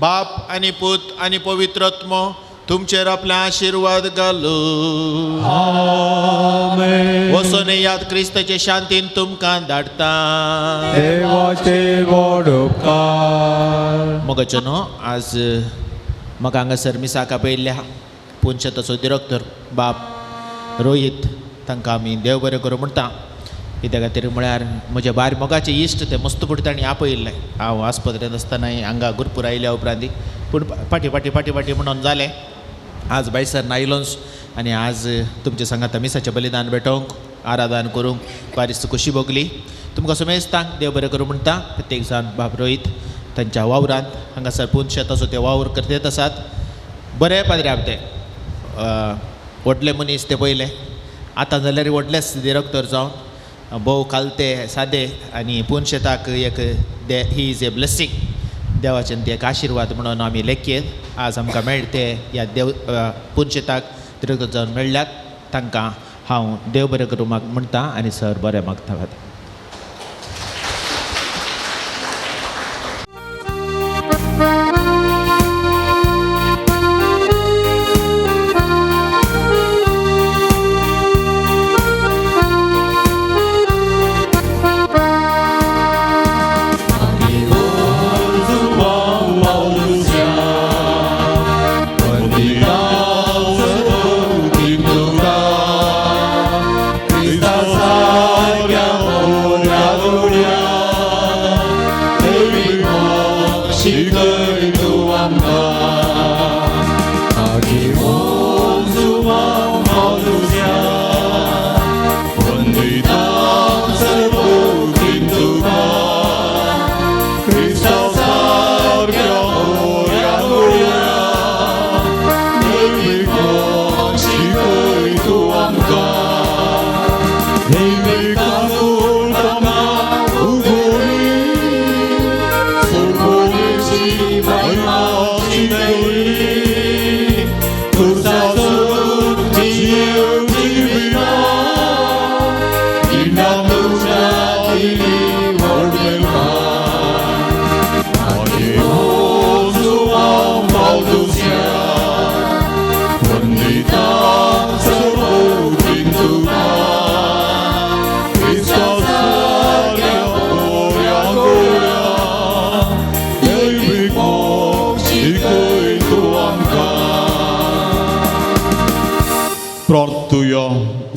Speaker 1: बाप आनी पूत आनी पवित्रत्मो तुमचेर आपले आशिर्वाद घालू.
Speaker 7: आमेन.
Speaker 1: वचून याद क्रिस्ताचे शांतीन तुमकां धाडटा.
Speaker 3: देवाचे व्हड उपकार.
Speaker 1: मोगाचो न्हू आज म्हाका हांगासर मिसाक आपयल्ल्या पुंशताचो दिरक्तर बाप रोहीत तांकां आमी देव बरें करूं म्हणटा. कित्या खातीर म्हळ्यार म्हज्या बार मोगाचे इश्ट ते मस्त तांणी आपयल्ले. हांव आस्पत्रेंत आसतनाय हांगा गुरपूर आयल्या उपरांत पूण फाटीं फाटीं फाटीं फाटीं म्हणून जालें. आज बायसर आयलोच आनी आज तुमच्या सांगाता मिसाचें बलिदान भेटोवंक आराधन करूंक बारीच खोशी भोगली. तुमकां समेस्तांक देव बरें करूं म्हणटा. प्रत्येक जाण बाब रोहीत तांच्या वावरांत हांगासर पुनशेताचो ते वावर करत आसात. बरे पाद्र्याब ते व्हडले मनीस ते पयले आतां जाल्यार व्हडलेच दिरक्तर जावन भोव कालते सादे आनी पुनशेताक एक they he is a blessing देवाचें ते एक आशिर्वाद म्हणून आमी लेखयेत. आज आमकां मेळटा ते ह्या देव पुनशेताक दिरक्तर जावन मेळ्ळ्यात तांकां हांव देव बरें करूं म्हणटा आनी सर बरें मागता.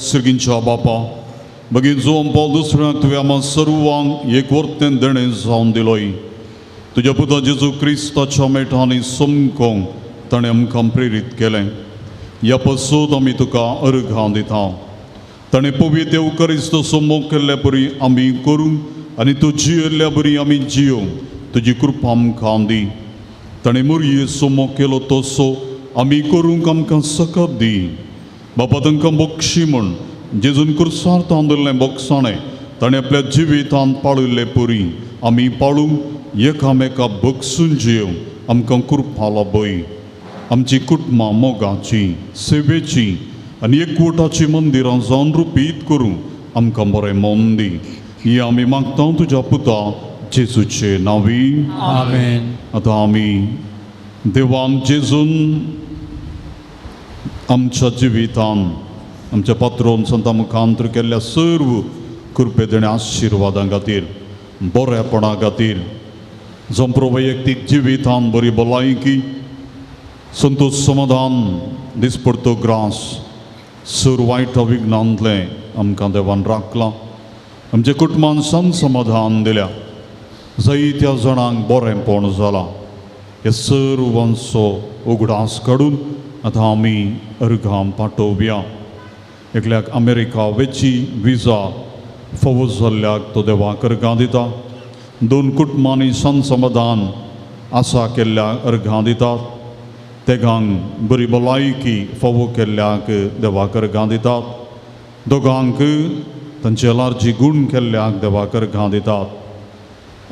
Speaker 6: सर्गींच्या बापा मागीर जोम पावल दुसऱ्यांक तुवें आमकां सर्वांक एक वर्तेन देणें जावन दिलोय. तुज्या पुता जेजू क्रिस्ताच्या मेठांनी समकोंक ताणें आमकां प्रेरीत केलें. ह्या पसून आमी तुका अर्घां दिता. ताणें पवित्र देव समोग केल्ल्या परी आमी करूंक आनी तूं जियेल्ल्या बरी आमी जियोंक तुजी कृपा आमकां दी. ताणें मोरये समोग केलो तसो आमी करूंक आमकां सकत दी. बापा तांकां बक्षी म्हूण जेजून कुर्सार तांदुल्लें बोगसाणें ताणें आपल्या जिवितांत पाळिल्ले परी आमी पाळूंक एकामेका बगसून जियोंक आमकां कृपा लाभय. आमची कुटुंबां मोगाची सेवेची आनी एकवटाची मंदिरां जावन रुपीत करूंक आमकां बरें मन दी. ही आमी मागता तुज्या पुता जेजूचे नांवी.
Speaker 3: आमेन.
Speaker 6: आतां आमी देवान जेजून आमच्या जिवितान आमच्या पात्रोन संता मुखांतर केल्ल्या सर्व कृपे देण्या आशिर्वादां खातीर बरेपणा खातीर जंप्रो वैयक्तीक जिवितान बरी भलायकी संतोष समाधान दिसपडतो ग्रास सूर वायट विघ्नांतलें आमकां देवान राखलां. आमच्या कुटुंबान सन समाधान दिल्या जायत्या जाणांक बरेंपण जालां. हे सर्वांचो उगडास काडून आतां आमी अर्घां पाठोवया. एकल्याक अमेरिका वेची विजा फावो जाल्ल्याक तो देवाक अर्घां दिता. दोन कुटुंबांनी सन समाधान आसा केल्ल्याक अर्घां दितात. तेगांक बरी भलायकी फावो केल्ल्याक देवाक अर्घां दितात. दोगांक तांचे एलर्जी गूण केल्ल्याक देवाक अर्घां दितात.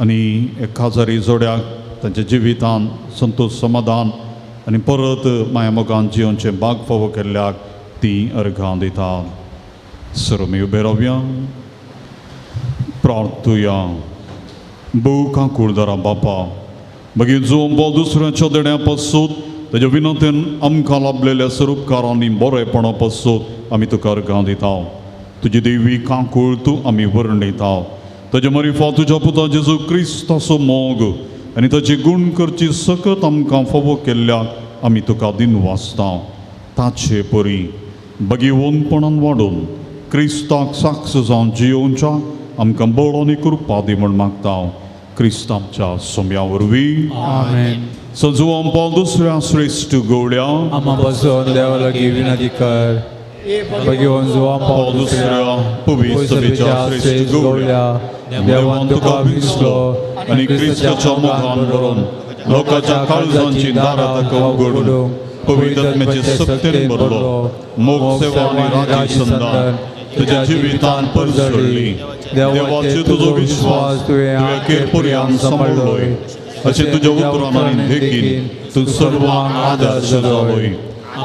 Speaker 6: आनी एक खाजारी जोड्याक तांच्या जिवितान संतोष समाधान आनी परत मायामोगान जियोवचें बाग फावो केल्ल्याक ती अर्घां दितात. सर आमी उबे रावया, प्रार्थुया. भोव काकुळदारा बापा, मागीर जुंबो दुसऱ्याच्या देण्या पासून ताज्या विनंतीन आमकां लाभलेल्या स्वरूपकारांनी बरेपणा पासून आमी तुका अर्घां दिता. तुजी देवी काकूळ तूं आमी वर्णिता. ताज्या मरिफा तुज्या पुता जेजू क्रिस्ताचो मोग आनी ताची गूण करची सकत आमकां फावो केल्ल्याक आमी तुका दिन वाचता. ताचे परी बगीवनपणान वाडून क्रिस्ताक साक्ष जावन जियोवच्या आमकां बळ आनी कृपा दी म्हूण मागता. क्रिस्त आमच्या सोम्या वरवीं.
Speaker 3: आमेन.
Speaker 6: संजुवान पावल दुसऱ्या श्रेश्ठ गवळ्या
Speaker 3: आमा बसून देवा लागीं विनंती कर. भगवान जुवान
Speaker 6: पावल दुसऱ्या पवित्र सभेच्या श्रेश्ठ गवळ्या, देवान तुका विसलो आनी क्रिस्ताच्या मोगान भरून लोकांच्या काळजांची दारां ताका उगडून पवित्र आत्म्याचे सक्तेन भरलो. मोग सेवा आनी राजी संदान तुज्या जिवितान परजळ्ळी. देवाचे तुजो विश्वास तुवें अखेर पर्यंत सांबाळ्ळोय. अशें तुज्या उतरान आनी देखीन तूं सर्वांक आदर्श जालोय.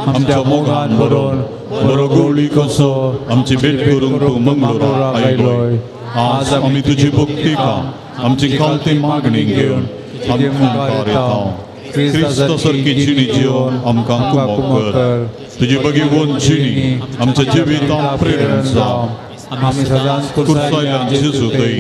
Speaker 6: आमच्या मोगान भरून बरो गवळी कसो आमची भेट करूंक तूं मंगळूरा आयलोय. आज आमी तुजी भक्तिका आमची खालती मागणी घेवन आमकां मुखार येता. क्रिस्त सारकी जिणी जिवन आमकां कुमक कर. तुजी बगीवन जिणी आमच्या जिवितांत प्रेरण जावं.
Speaker 3: आमी सदांच
Speaker 6: कुर्सायल्यान जेजू थंय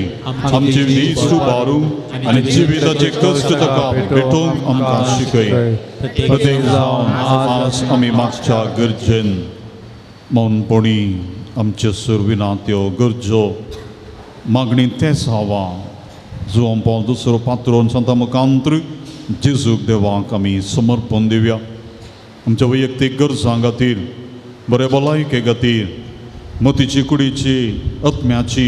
Speaker 6: आमचे दीस उबारूंक आनी जिविताचे कश्ट ताका भेटोवंक आमकां शिकय. प्रत्येक जावन आज आमी मागच्या गरजेन मौनपणी आमच्यो सुरविना त्यो गरजो मागणी तेच हवा जुवान पावल दुसरो पात्रोन सांता मुखांत्र जेजूक देवाक आमी समर्पण दिवया. आमच्या वैयक्तीक गरजां खातीर, बरे भलायके खातीर, मतीची कुडीची आत्म्याची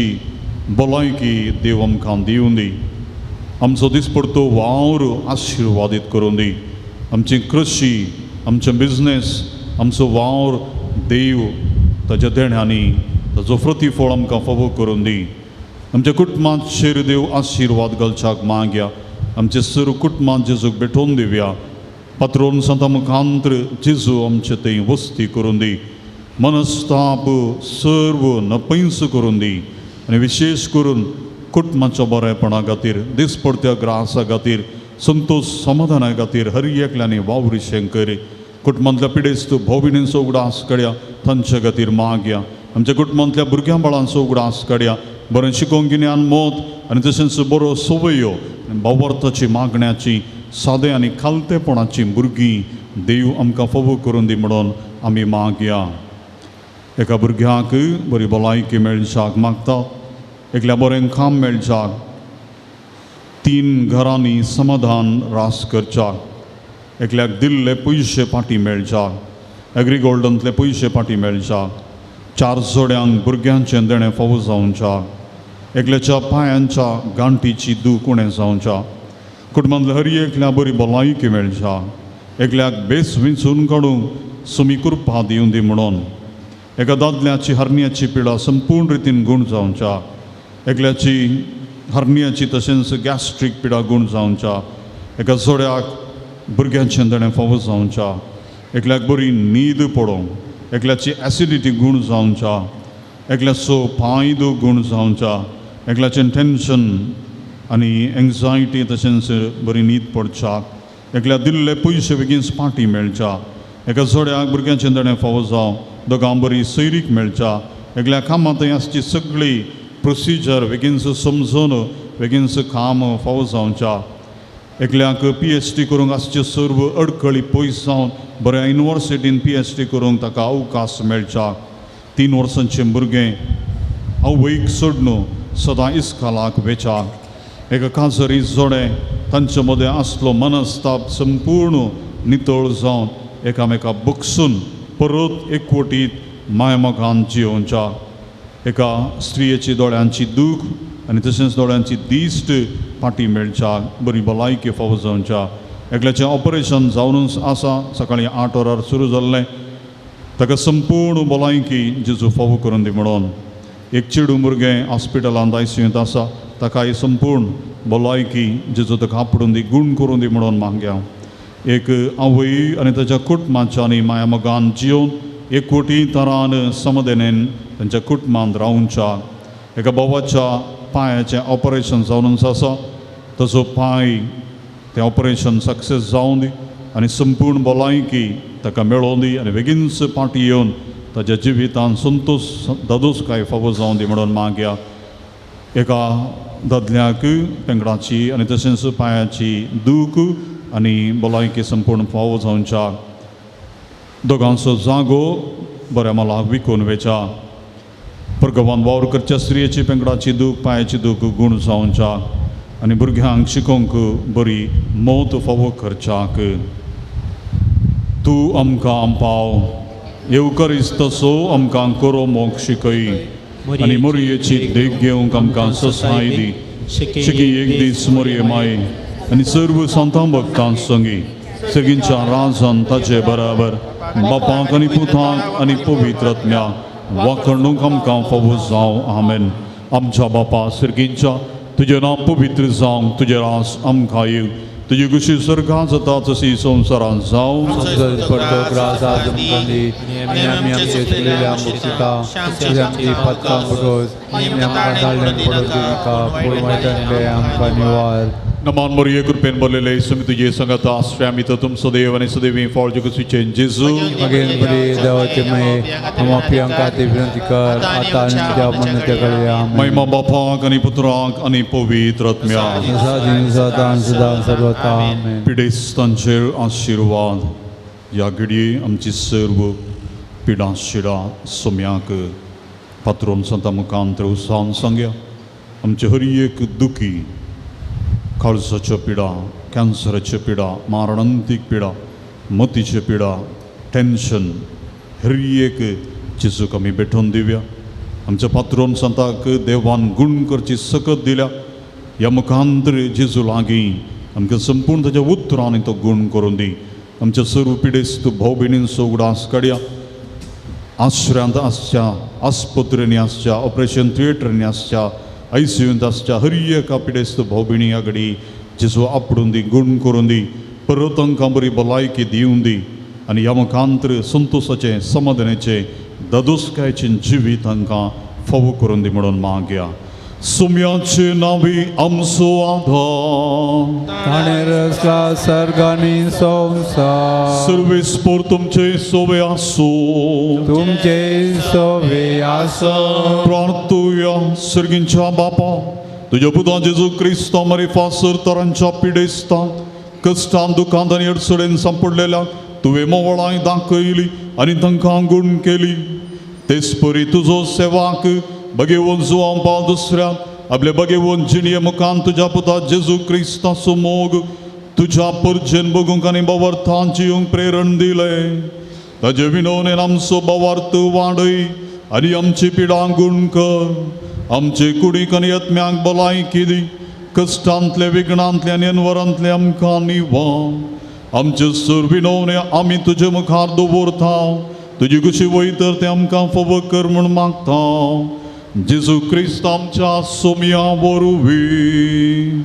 Speaker 6: भलायकी देव आमकां दिवं दी. आमचो दिसपडतो वावर आशिर्वादीत करूं दी. आमची कृशी, आमचें बिजनेस, आमचो वावर देव ताच्या देण्यांनी ताचो प्रतिफळ आमकां फावो करून दी. आमच्या कुटुंबांत शेर देव आशिर्वाद घालच्याक मागया. आमचे सर्व कुटुंबांत जेजूक भेटोवन दिवया. पात्रोन सांता मुखांत्र जेजू आमचे थंय वस्ती करून दी. मनस्ताप सर्व नपैंस करून दी आनी विशेश करून कुटुंबाच्या बरेपणा खातीर, दिसपडत्या ग्रासा खातीर, संतोष समाधाना खातीर हर एकल्यांनी वावरिशें करी. कुटुंबांतल्या पिडेस्त भोविणींचो उगडास काडया, तांच्या खातीर मागया. आमच्या कुटुंबांतल्या भुरग्यां बाळांचो उगडास काडया. बरें शिकोवंक गिन्यान मत आनी तशेंच बरो संवयो भावार्थाची मागण्याची सादे आनी खालतेपणाची भुरगीं देव आमकां फावो करून दी म्हणून आमी मागया. एका भुरग्याक बरी भलायकी मेळच्याक मागता, एकल्या बरें काम मेळच्याक, 3 घरांनी समाधान रास करच्याक, एकल्याक दिल्ले पयशे फाटीं मेळच्याक, एग्री गोल्डनतले पयशे फाटीं मेळच्याक, 4 जोड्यांक भुरग्यांचें देणें फावो जावच्याक, एकल्याच्या पांयांच्या गांठीची दूख उणें जावच्या, कुटुंबांतल्या हर एकल्या बरी भलायकी मेळच्या, एकल्याक बेस विंचून काडूंक सुमी कृपा दिवं दी म्हणून, एका दादल्याची हरण्याची पिडा संपूर्ण रितीन गूण जावच्या, एकल्याची हरण्याची तशेंच गॅस्ट्रीक पिडा गूण जावच्या, एका जोड्याक भुरग्यांचें देणें फावो जावच्या, एकल्याक बरी न्हीद पडोवंक, एकल्याची एसिडिटी गूण जावच्या, एकल्याचो पांय दूख गूण जावच्या, एकल्याचें टेन्शन आनी एन्जायटी तशेंच बरी न्हीद पडच्या, एकल्या दिल्ले पयशे बेगीन फाटीं मेळच्या, एका जोड्याक भुरग्यांचें देणें फावो जावं, दोगां बरी सैरीक मेळच्या, एकल्या कामां थंय आसची सगळी प्रोसिजर बेगीनसो समजून बेगीनसो काम फावो जावच्या, एकल्याक PhD करूंक आसच्यो सर्व अडखळी पयस जावन बऱ्या युनिवर्सिटीन PhD करूंक ताका अवकाश मेळच्या. 3 वर्सांचें भुरगें आवयक सोडून सदां इस्कालाक वेच्या. एका काजरी जोडें तांचे मदें आसलो मनस्ताप संपूर्ण नितळ जावन एकामेका बगसून परत एकवटीत मायमोगान जियोवच्या. एका स्त्रियेची दोळ्यांची दूख आनी तशेंच दोळ्यांची दिश्ट फाटी मेळच्या, बरी भलायकी फावो जावच्या. एकल्याचें ऑपरेशन जावनूच आसा, सकाळीं 8 वरार सुरू जाल्लें, ताका संपूर्ण भलायकी जेजू फावो करून दी म्हणून. एक चेडूं भुरगें हॉस्पिटलांत आयसीयूंत आसा, ताकाय संपूर्ण भलायकी जेजू ताका आपडून दी, गूण करून दी म्हणून मागया. एक आवय आनी ताच्या कुटुंबाच्या आनी मायामोगान जियोवन एकवटी तरान समदेनेन तांच्या कुटुंबांत रावच्या. एका भावाच्या पांयाचें ऑपरेशन जावनूच आसा, ताचो पांय तें ऑपरेशन सक्सेस जावन दी आनी संपूर्ण भलायकी ताका मेळोवन दी आनी बेगीनच फाटी येवन ताच्या जिवितान संतोश दादोसकाय फावो जावन दी म्हणून मागया. एका दादल्याक पेंगडाची आनी तशेंच पांयाची दूख आनी भलायकी संपूर्ण फावो जावच्या. दोगांचो जागो बऱ्या मोलाक विकून वेच्या. परगवान वावर करच्या स्त्रियेची पेंगडाची दूख पांयाची दूख गूण जावच्या आनी भुरग्यांक शिकोवंक बरी मौत फावो करच्याक. तूं आमकां पाव येवकरीस तसो आमकां करो मोग शिकय आनी मोरयेची देख घेवंक आमकां ससाय दी. शिकी एक दीस मोरये माय आनी सर्व संतां भक्तां संगी सगळींच्या राजान ताचे बराबर बापाक आनी पुताक आनी पवित्र आत्म्याक वाखणूक आमकां फावो जावं. आमेन. आमच्या बापा सर्गींच्या, तुजें नांव पवित्र जावं, तुजें रास आमकां येवं, तुजी खुशी स्वर्गांत जाता तशी संवसारांत जावं. नमान मोरये कृपेन भरलेले सुमी तुजे संगत आश्रयामी तर तुमचो देव आनी सदैवी फळ जगुसीचें जेजू.
Speaker 3: मगेन बरी देवाचे मये आमी खातीर विनंती कर आतां आनी आमच्या मरणाच्या घडये. आमेन.
Speaker 6: महिमा बापाक आनी पुत्राक आनी पवित्र आत्म्याक
Speaker 3: सदां सदां सर्वता. आमेन.
Speaker 6: पिडेस्तांचेर आशिर्वाद. ह्या घडये आमची सर्व पिडां शिडां सोम्याक पात्रोन संता मुखांत उत्साहान सांगया. आमचे हर एक दुखी, काळजाच्यो पिडा, कॅन्सराच्यो पिडा, मारणांतीक पिडा, मतीच्यो पिडा, टेन्शन, हर एक जेजूक आमी भेटोवन दिवया. आमच्या पात्रोन संताक देवान गूण करची सकत दिल्या. ह्या मुखांतर जेजू लागीं आमकां संपूर्ण ताच्या उतरांनी तो गूण करून दी. आमच्या सर्व पिडेस्त भाव भयणींचो उगडास काडया. आश्र्यांत आसच्या, आस्पत्रेंनी आसच्या, ऑपरेशन थिएटरांनी आसच्या, आयसीयूंत आसच्या हर एका पिडेस्त भाव भयणी आगडी जेजू आपडून दी, गूण करून दी, परत तांकां बरी भलायकी दिवन दी आनी ह्या मुखांतर संतोशाचें, समाधानाचें, दादोसकायेचें जिवीत तांकां फावो करून दी म्हणून मागया. सुम्याचे नावी आमचो आधार,
Speaker 3: ताणें रचला सर्ग आनी संवसार.
Speaker 6: सर्वेस्पोर तुमचे सोवे आसूं,
Speaker 3: तुमचे सोवे आसूं.
Speaker 6: प्रार्थुया. सर्गींच्या बापा, तुज्या पुता जेजू क्रिस्ता मरिफा सरतरांच्या पिडेस्तांत, कश्टान, दुखांत आनी अडचणेन सांपडलेल्या तुवें मोवळाय दाखयली आनी तांकां गूण केली. तेच परी तुजो सेवाक बगेवन जुवांपा दुसऱ्या आपले बगेवन जिणये मुखान तुज्या पुता जेजू क्रिस्ताचो मोग तुज्या परजेन बगूंक आनी बावर्थान जिवंक प्रेरण दिलें. ताजे विनवणेन आमचो बावार्थ वाडय आनी आमची पिडां गूण कर. आमचे कुडीक आनी आत्म्याक भलायकी दी. कश्टांतले, विघ्नांतले आनी अनवरांतले आमकां निवार. आमचे सूर विनवणे आमी तुजे मुखार दवरता. तुजी खुशी वयतर तें आमकां फावो कर म्हूण मागता. जेजू क्रिस्त आमच्या सोम्या वरवीं.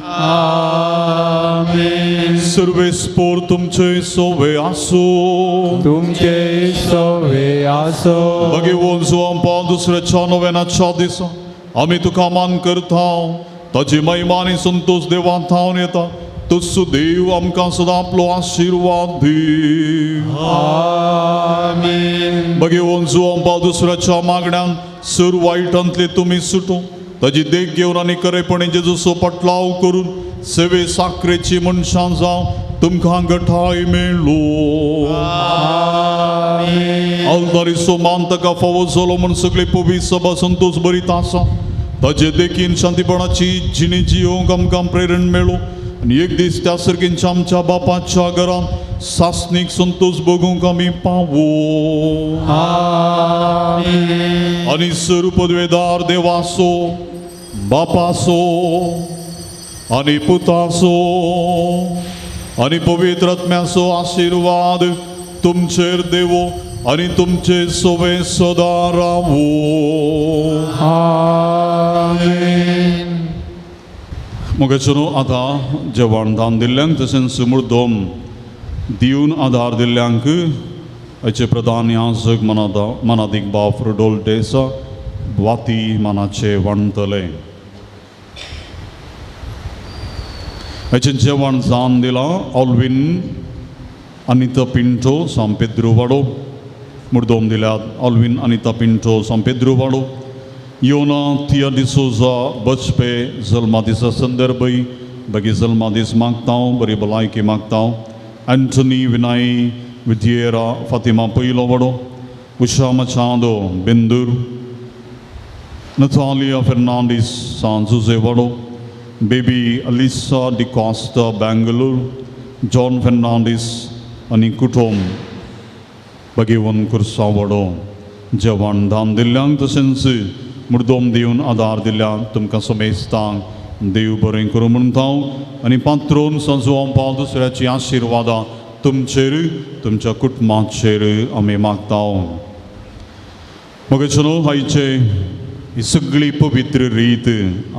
Speaker 3: आमेन.
Speaker 6: सर्वेस्पोर तुमचे सोवे आसूं,
Speaker 3: तुमचे सोवे आसूं.
Speaker 6: भगवंत जुवांपा दुसऱ्याच्या नव्यानाच्या दिसा आमी तुका मान करता. ताजी महिमा आनी संतोश देवान थावन येता. तूच देव आमकां सदां आपलो आशिर्वाद दी.
Speaker 3: आमेन.
Speaker 6: भगवंत जुवांपा दुसऱ्याच्या मागण्यान सर वायटांतले तुमी सुटूं. ताजी देख घेवन आनी खरेपणी जेजूचो पटलाव करून सेवे साखरेची मनशां जावं तुमकां गठाय मेळ्ळो. आल्तारीचो मान ताका फावो जालो म्हूण सगळे पवी सभा संतोष बरीत आसा. ताजे देखीन शांतीपणाची जिणी जियोंक आमकां प्रेरण मेळो आनी एक दीस त्या सारकींच्या आमच्या बापाच्या घरांत सासणीक संतोष भोगूंक आमी पावो. आनी सर पदवेदार देवासो बापासो आनी पुतासो आनी पवित्र आत्म्याचो आशिर्वाद तुमचेर देवो आनी तुमचे सोवे सदां रावो. मोगाचो न्हू आतां जेवण दान दिल्ल्यांक तशेंच मुर्दोम दिवन आदार दिल्ल्यांक हाचे प्रधान याजक मनादीक बाप रुडोल डेसा वाती मानाचे वांटतले. हाचें जेवण जावन दिलां ऑल्विन अनिता पिंटो सांपेद्रू वाडो. मुर्दोम दिल्यात ऑल्विन अनिता पिंटो सांपेद्रू वाडो. योना थिया डिसोजा बचपे जल्मा दिसा संदर्भय बगी जल्मा दीस मागता बरी भलायकी मागता. एंटनी विनाय विद्येरा फातिमा पयलो वाडो. उषा मचादो बेंदूर. नथालिया फेर्नांडीस सांजुजे वाडो. Baby Alisa D'Costa Bangalore. John Fernandes आनी कुटुंब बगेवन कुर्सा वाडो. जेवण दान दिल्ल्यांक तशेंच मुर्दोम दिवन आदार दिल्ल्यांक तुमकां समेस्तांक देव बरें करूं म्हणटा आनी पात्रोन संजोवंक पाव दुसऱ्याची आशिर्वादां तुमचेर तुमच्या कुटुंबाचेर आमी मागता. मगेचो न्हू आयचे ही सगळी पवित्र रीत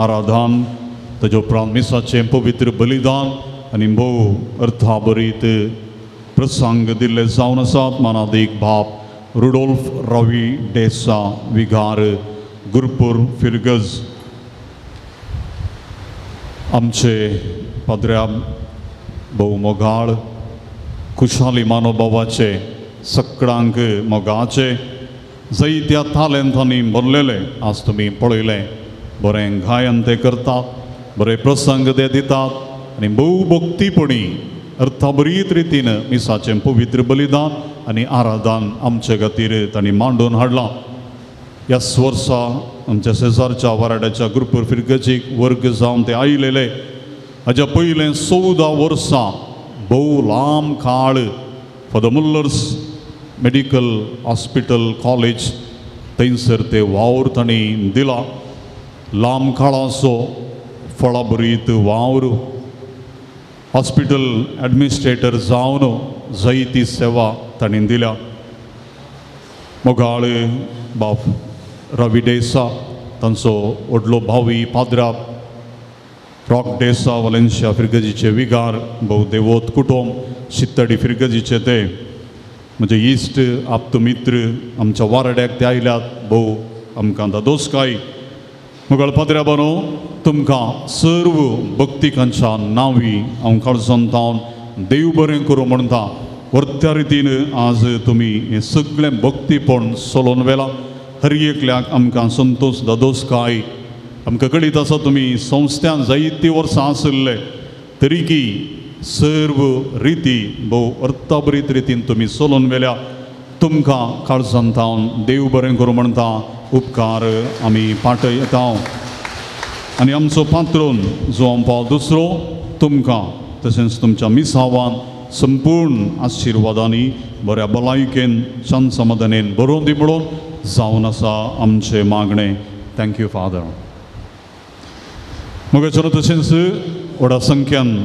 Speaker 6: आराधन ताज्या उपरांत मिसाचें पवित्र बलिदान आनी भोव अर्थाभरीत प्रसंग दिल्ले जावन आसात. मानादीक बाप रुडोल्फ रवी डेसा विगार गुरपूर फिरगज आमचे पाद्र्या भोव मोगाळ खुशाली मानोभावाचे सगळ्यांक मोगाचे जैत्या तालेंतांनी भरलेले आज तुमी पळयलें. बरें गायन ते करतात, बरे प्रसंग ते दितात आनी भोव भक्तीपणी अर्थाभरीत रितीन मिसाचें पवित्र बलिदान आनी आराधन आमचे खातीर तांणी मांडून हाडलां. ह्याच वर्सा आमच्या शेजारच्या वाराड्याच्या गुरपूर फिरगजीक वर्ग जावन ते आयलेले. हाज्या पयलें 14 वर्सां भोव लांब काळ Father Muller's medical hospital college थंयसर ते वावर तांणी दिला. लांब काळाचो फळाभरीत वावर हॉस्पिटल एडमिनिस्ट्रेटर जावन जायती सेवा तांणी दिल्या. मोगाळ बाप रवी डेसा तांचो व्हडलो भावी पाद्रा रॉक डेसा वलेन्शिया फिरगजीचे विगार भोव देवोत कुटुंब शित्तडी फिरगजीचे ते म्हणजे इश्ट आप्तमित्र आमच्या वारड्याक ते आयल्यात. भोव आमकां दादोसकाय. मुगळ पाद्र्या बानो तुमकां सर्व भक्तिकांच्या नांवी हांव काळजान तावन देव बरें करूं म्हणटा. वर्त्या रितीन आज तुमी हें सगळें भक्तीपण चलोवन व्हेलां. हर एकल्याक आमकां संतोष दादोसकाय. आमकां कळीत आसा तुमी संस्थ्यान जायतीं वर्सां आशिल्ले तरीकी सर्व रिती भोव अर्थाभरीत रितीन तुमी चलोवन व्हेल्या. तुमकां काळजान तावन देव बरें करूं म्हणटा. उपकार आमी पाटयता. आनी आमचो पात्रोन जो पाव दुसरो तुमकां तशेंच तुमच्या मिसावान संपूर्ण आशिर्वादांनी बऱ्या भलायकेन शांत समाधानेन बरोवन दी म्हणून जावन आसा आमचें मागणें. Thank you father. मगेचो तशेंच व्हडा संख्यान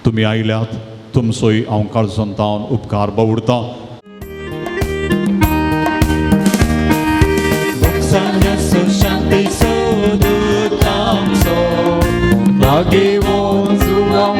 Speaker 6: तुमी आयल्यात तुमचोय हांव काळजान तावन उपकार बावुडता.
Speaker 5: Bagi wong zuang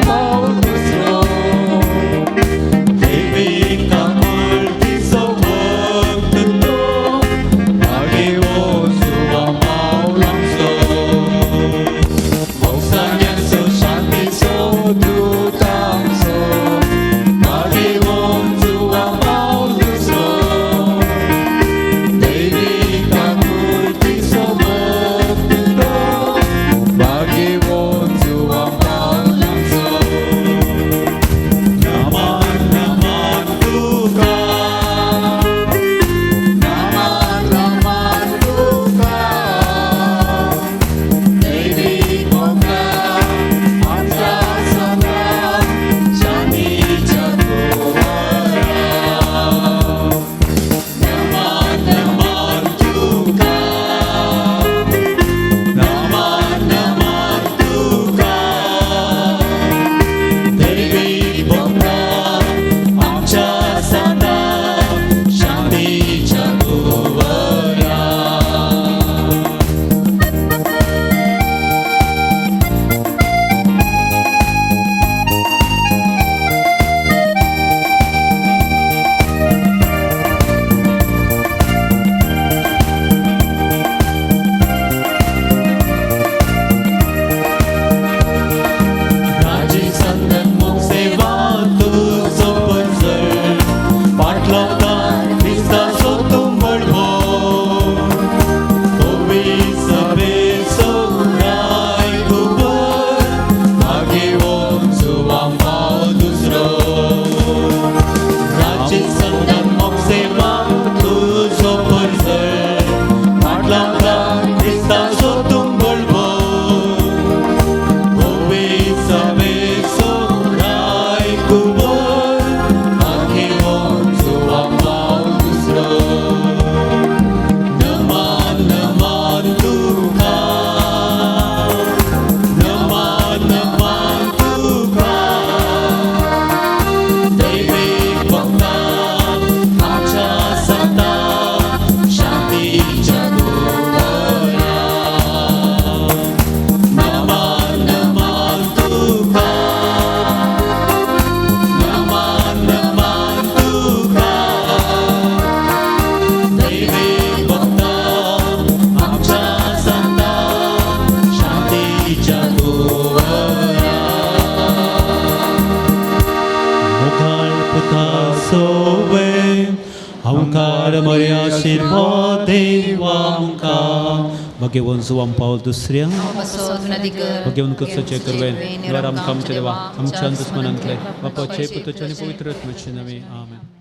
Speaker 7: मुखार मरे आशिर्वाद देवा मुखार भगेवन जुवाम पावल दुसऱ्या भगेवन कुसचे करवेन द्वार आमकां आमच्या देवा आमच्या दुस्मनांतले बापाचे पुताचे आनी पवित्र आत्म्याचे नांवे आमेन.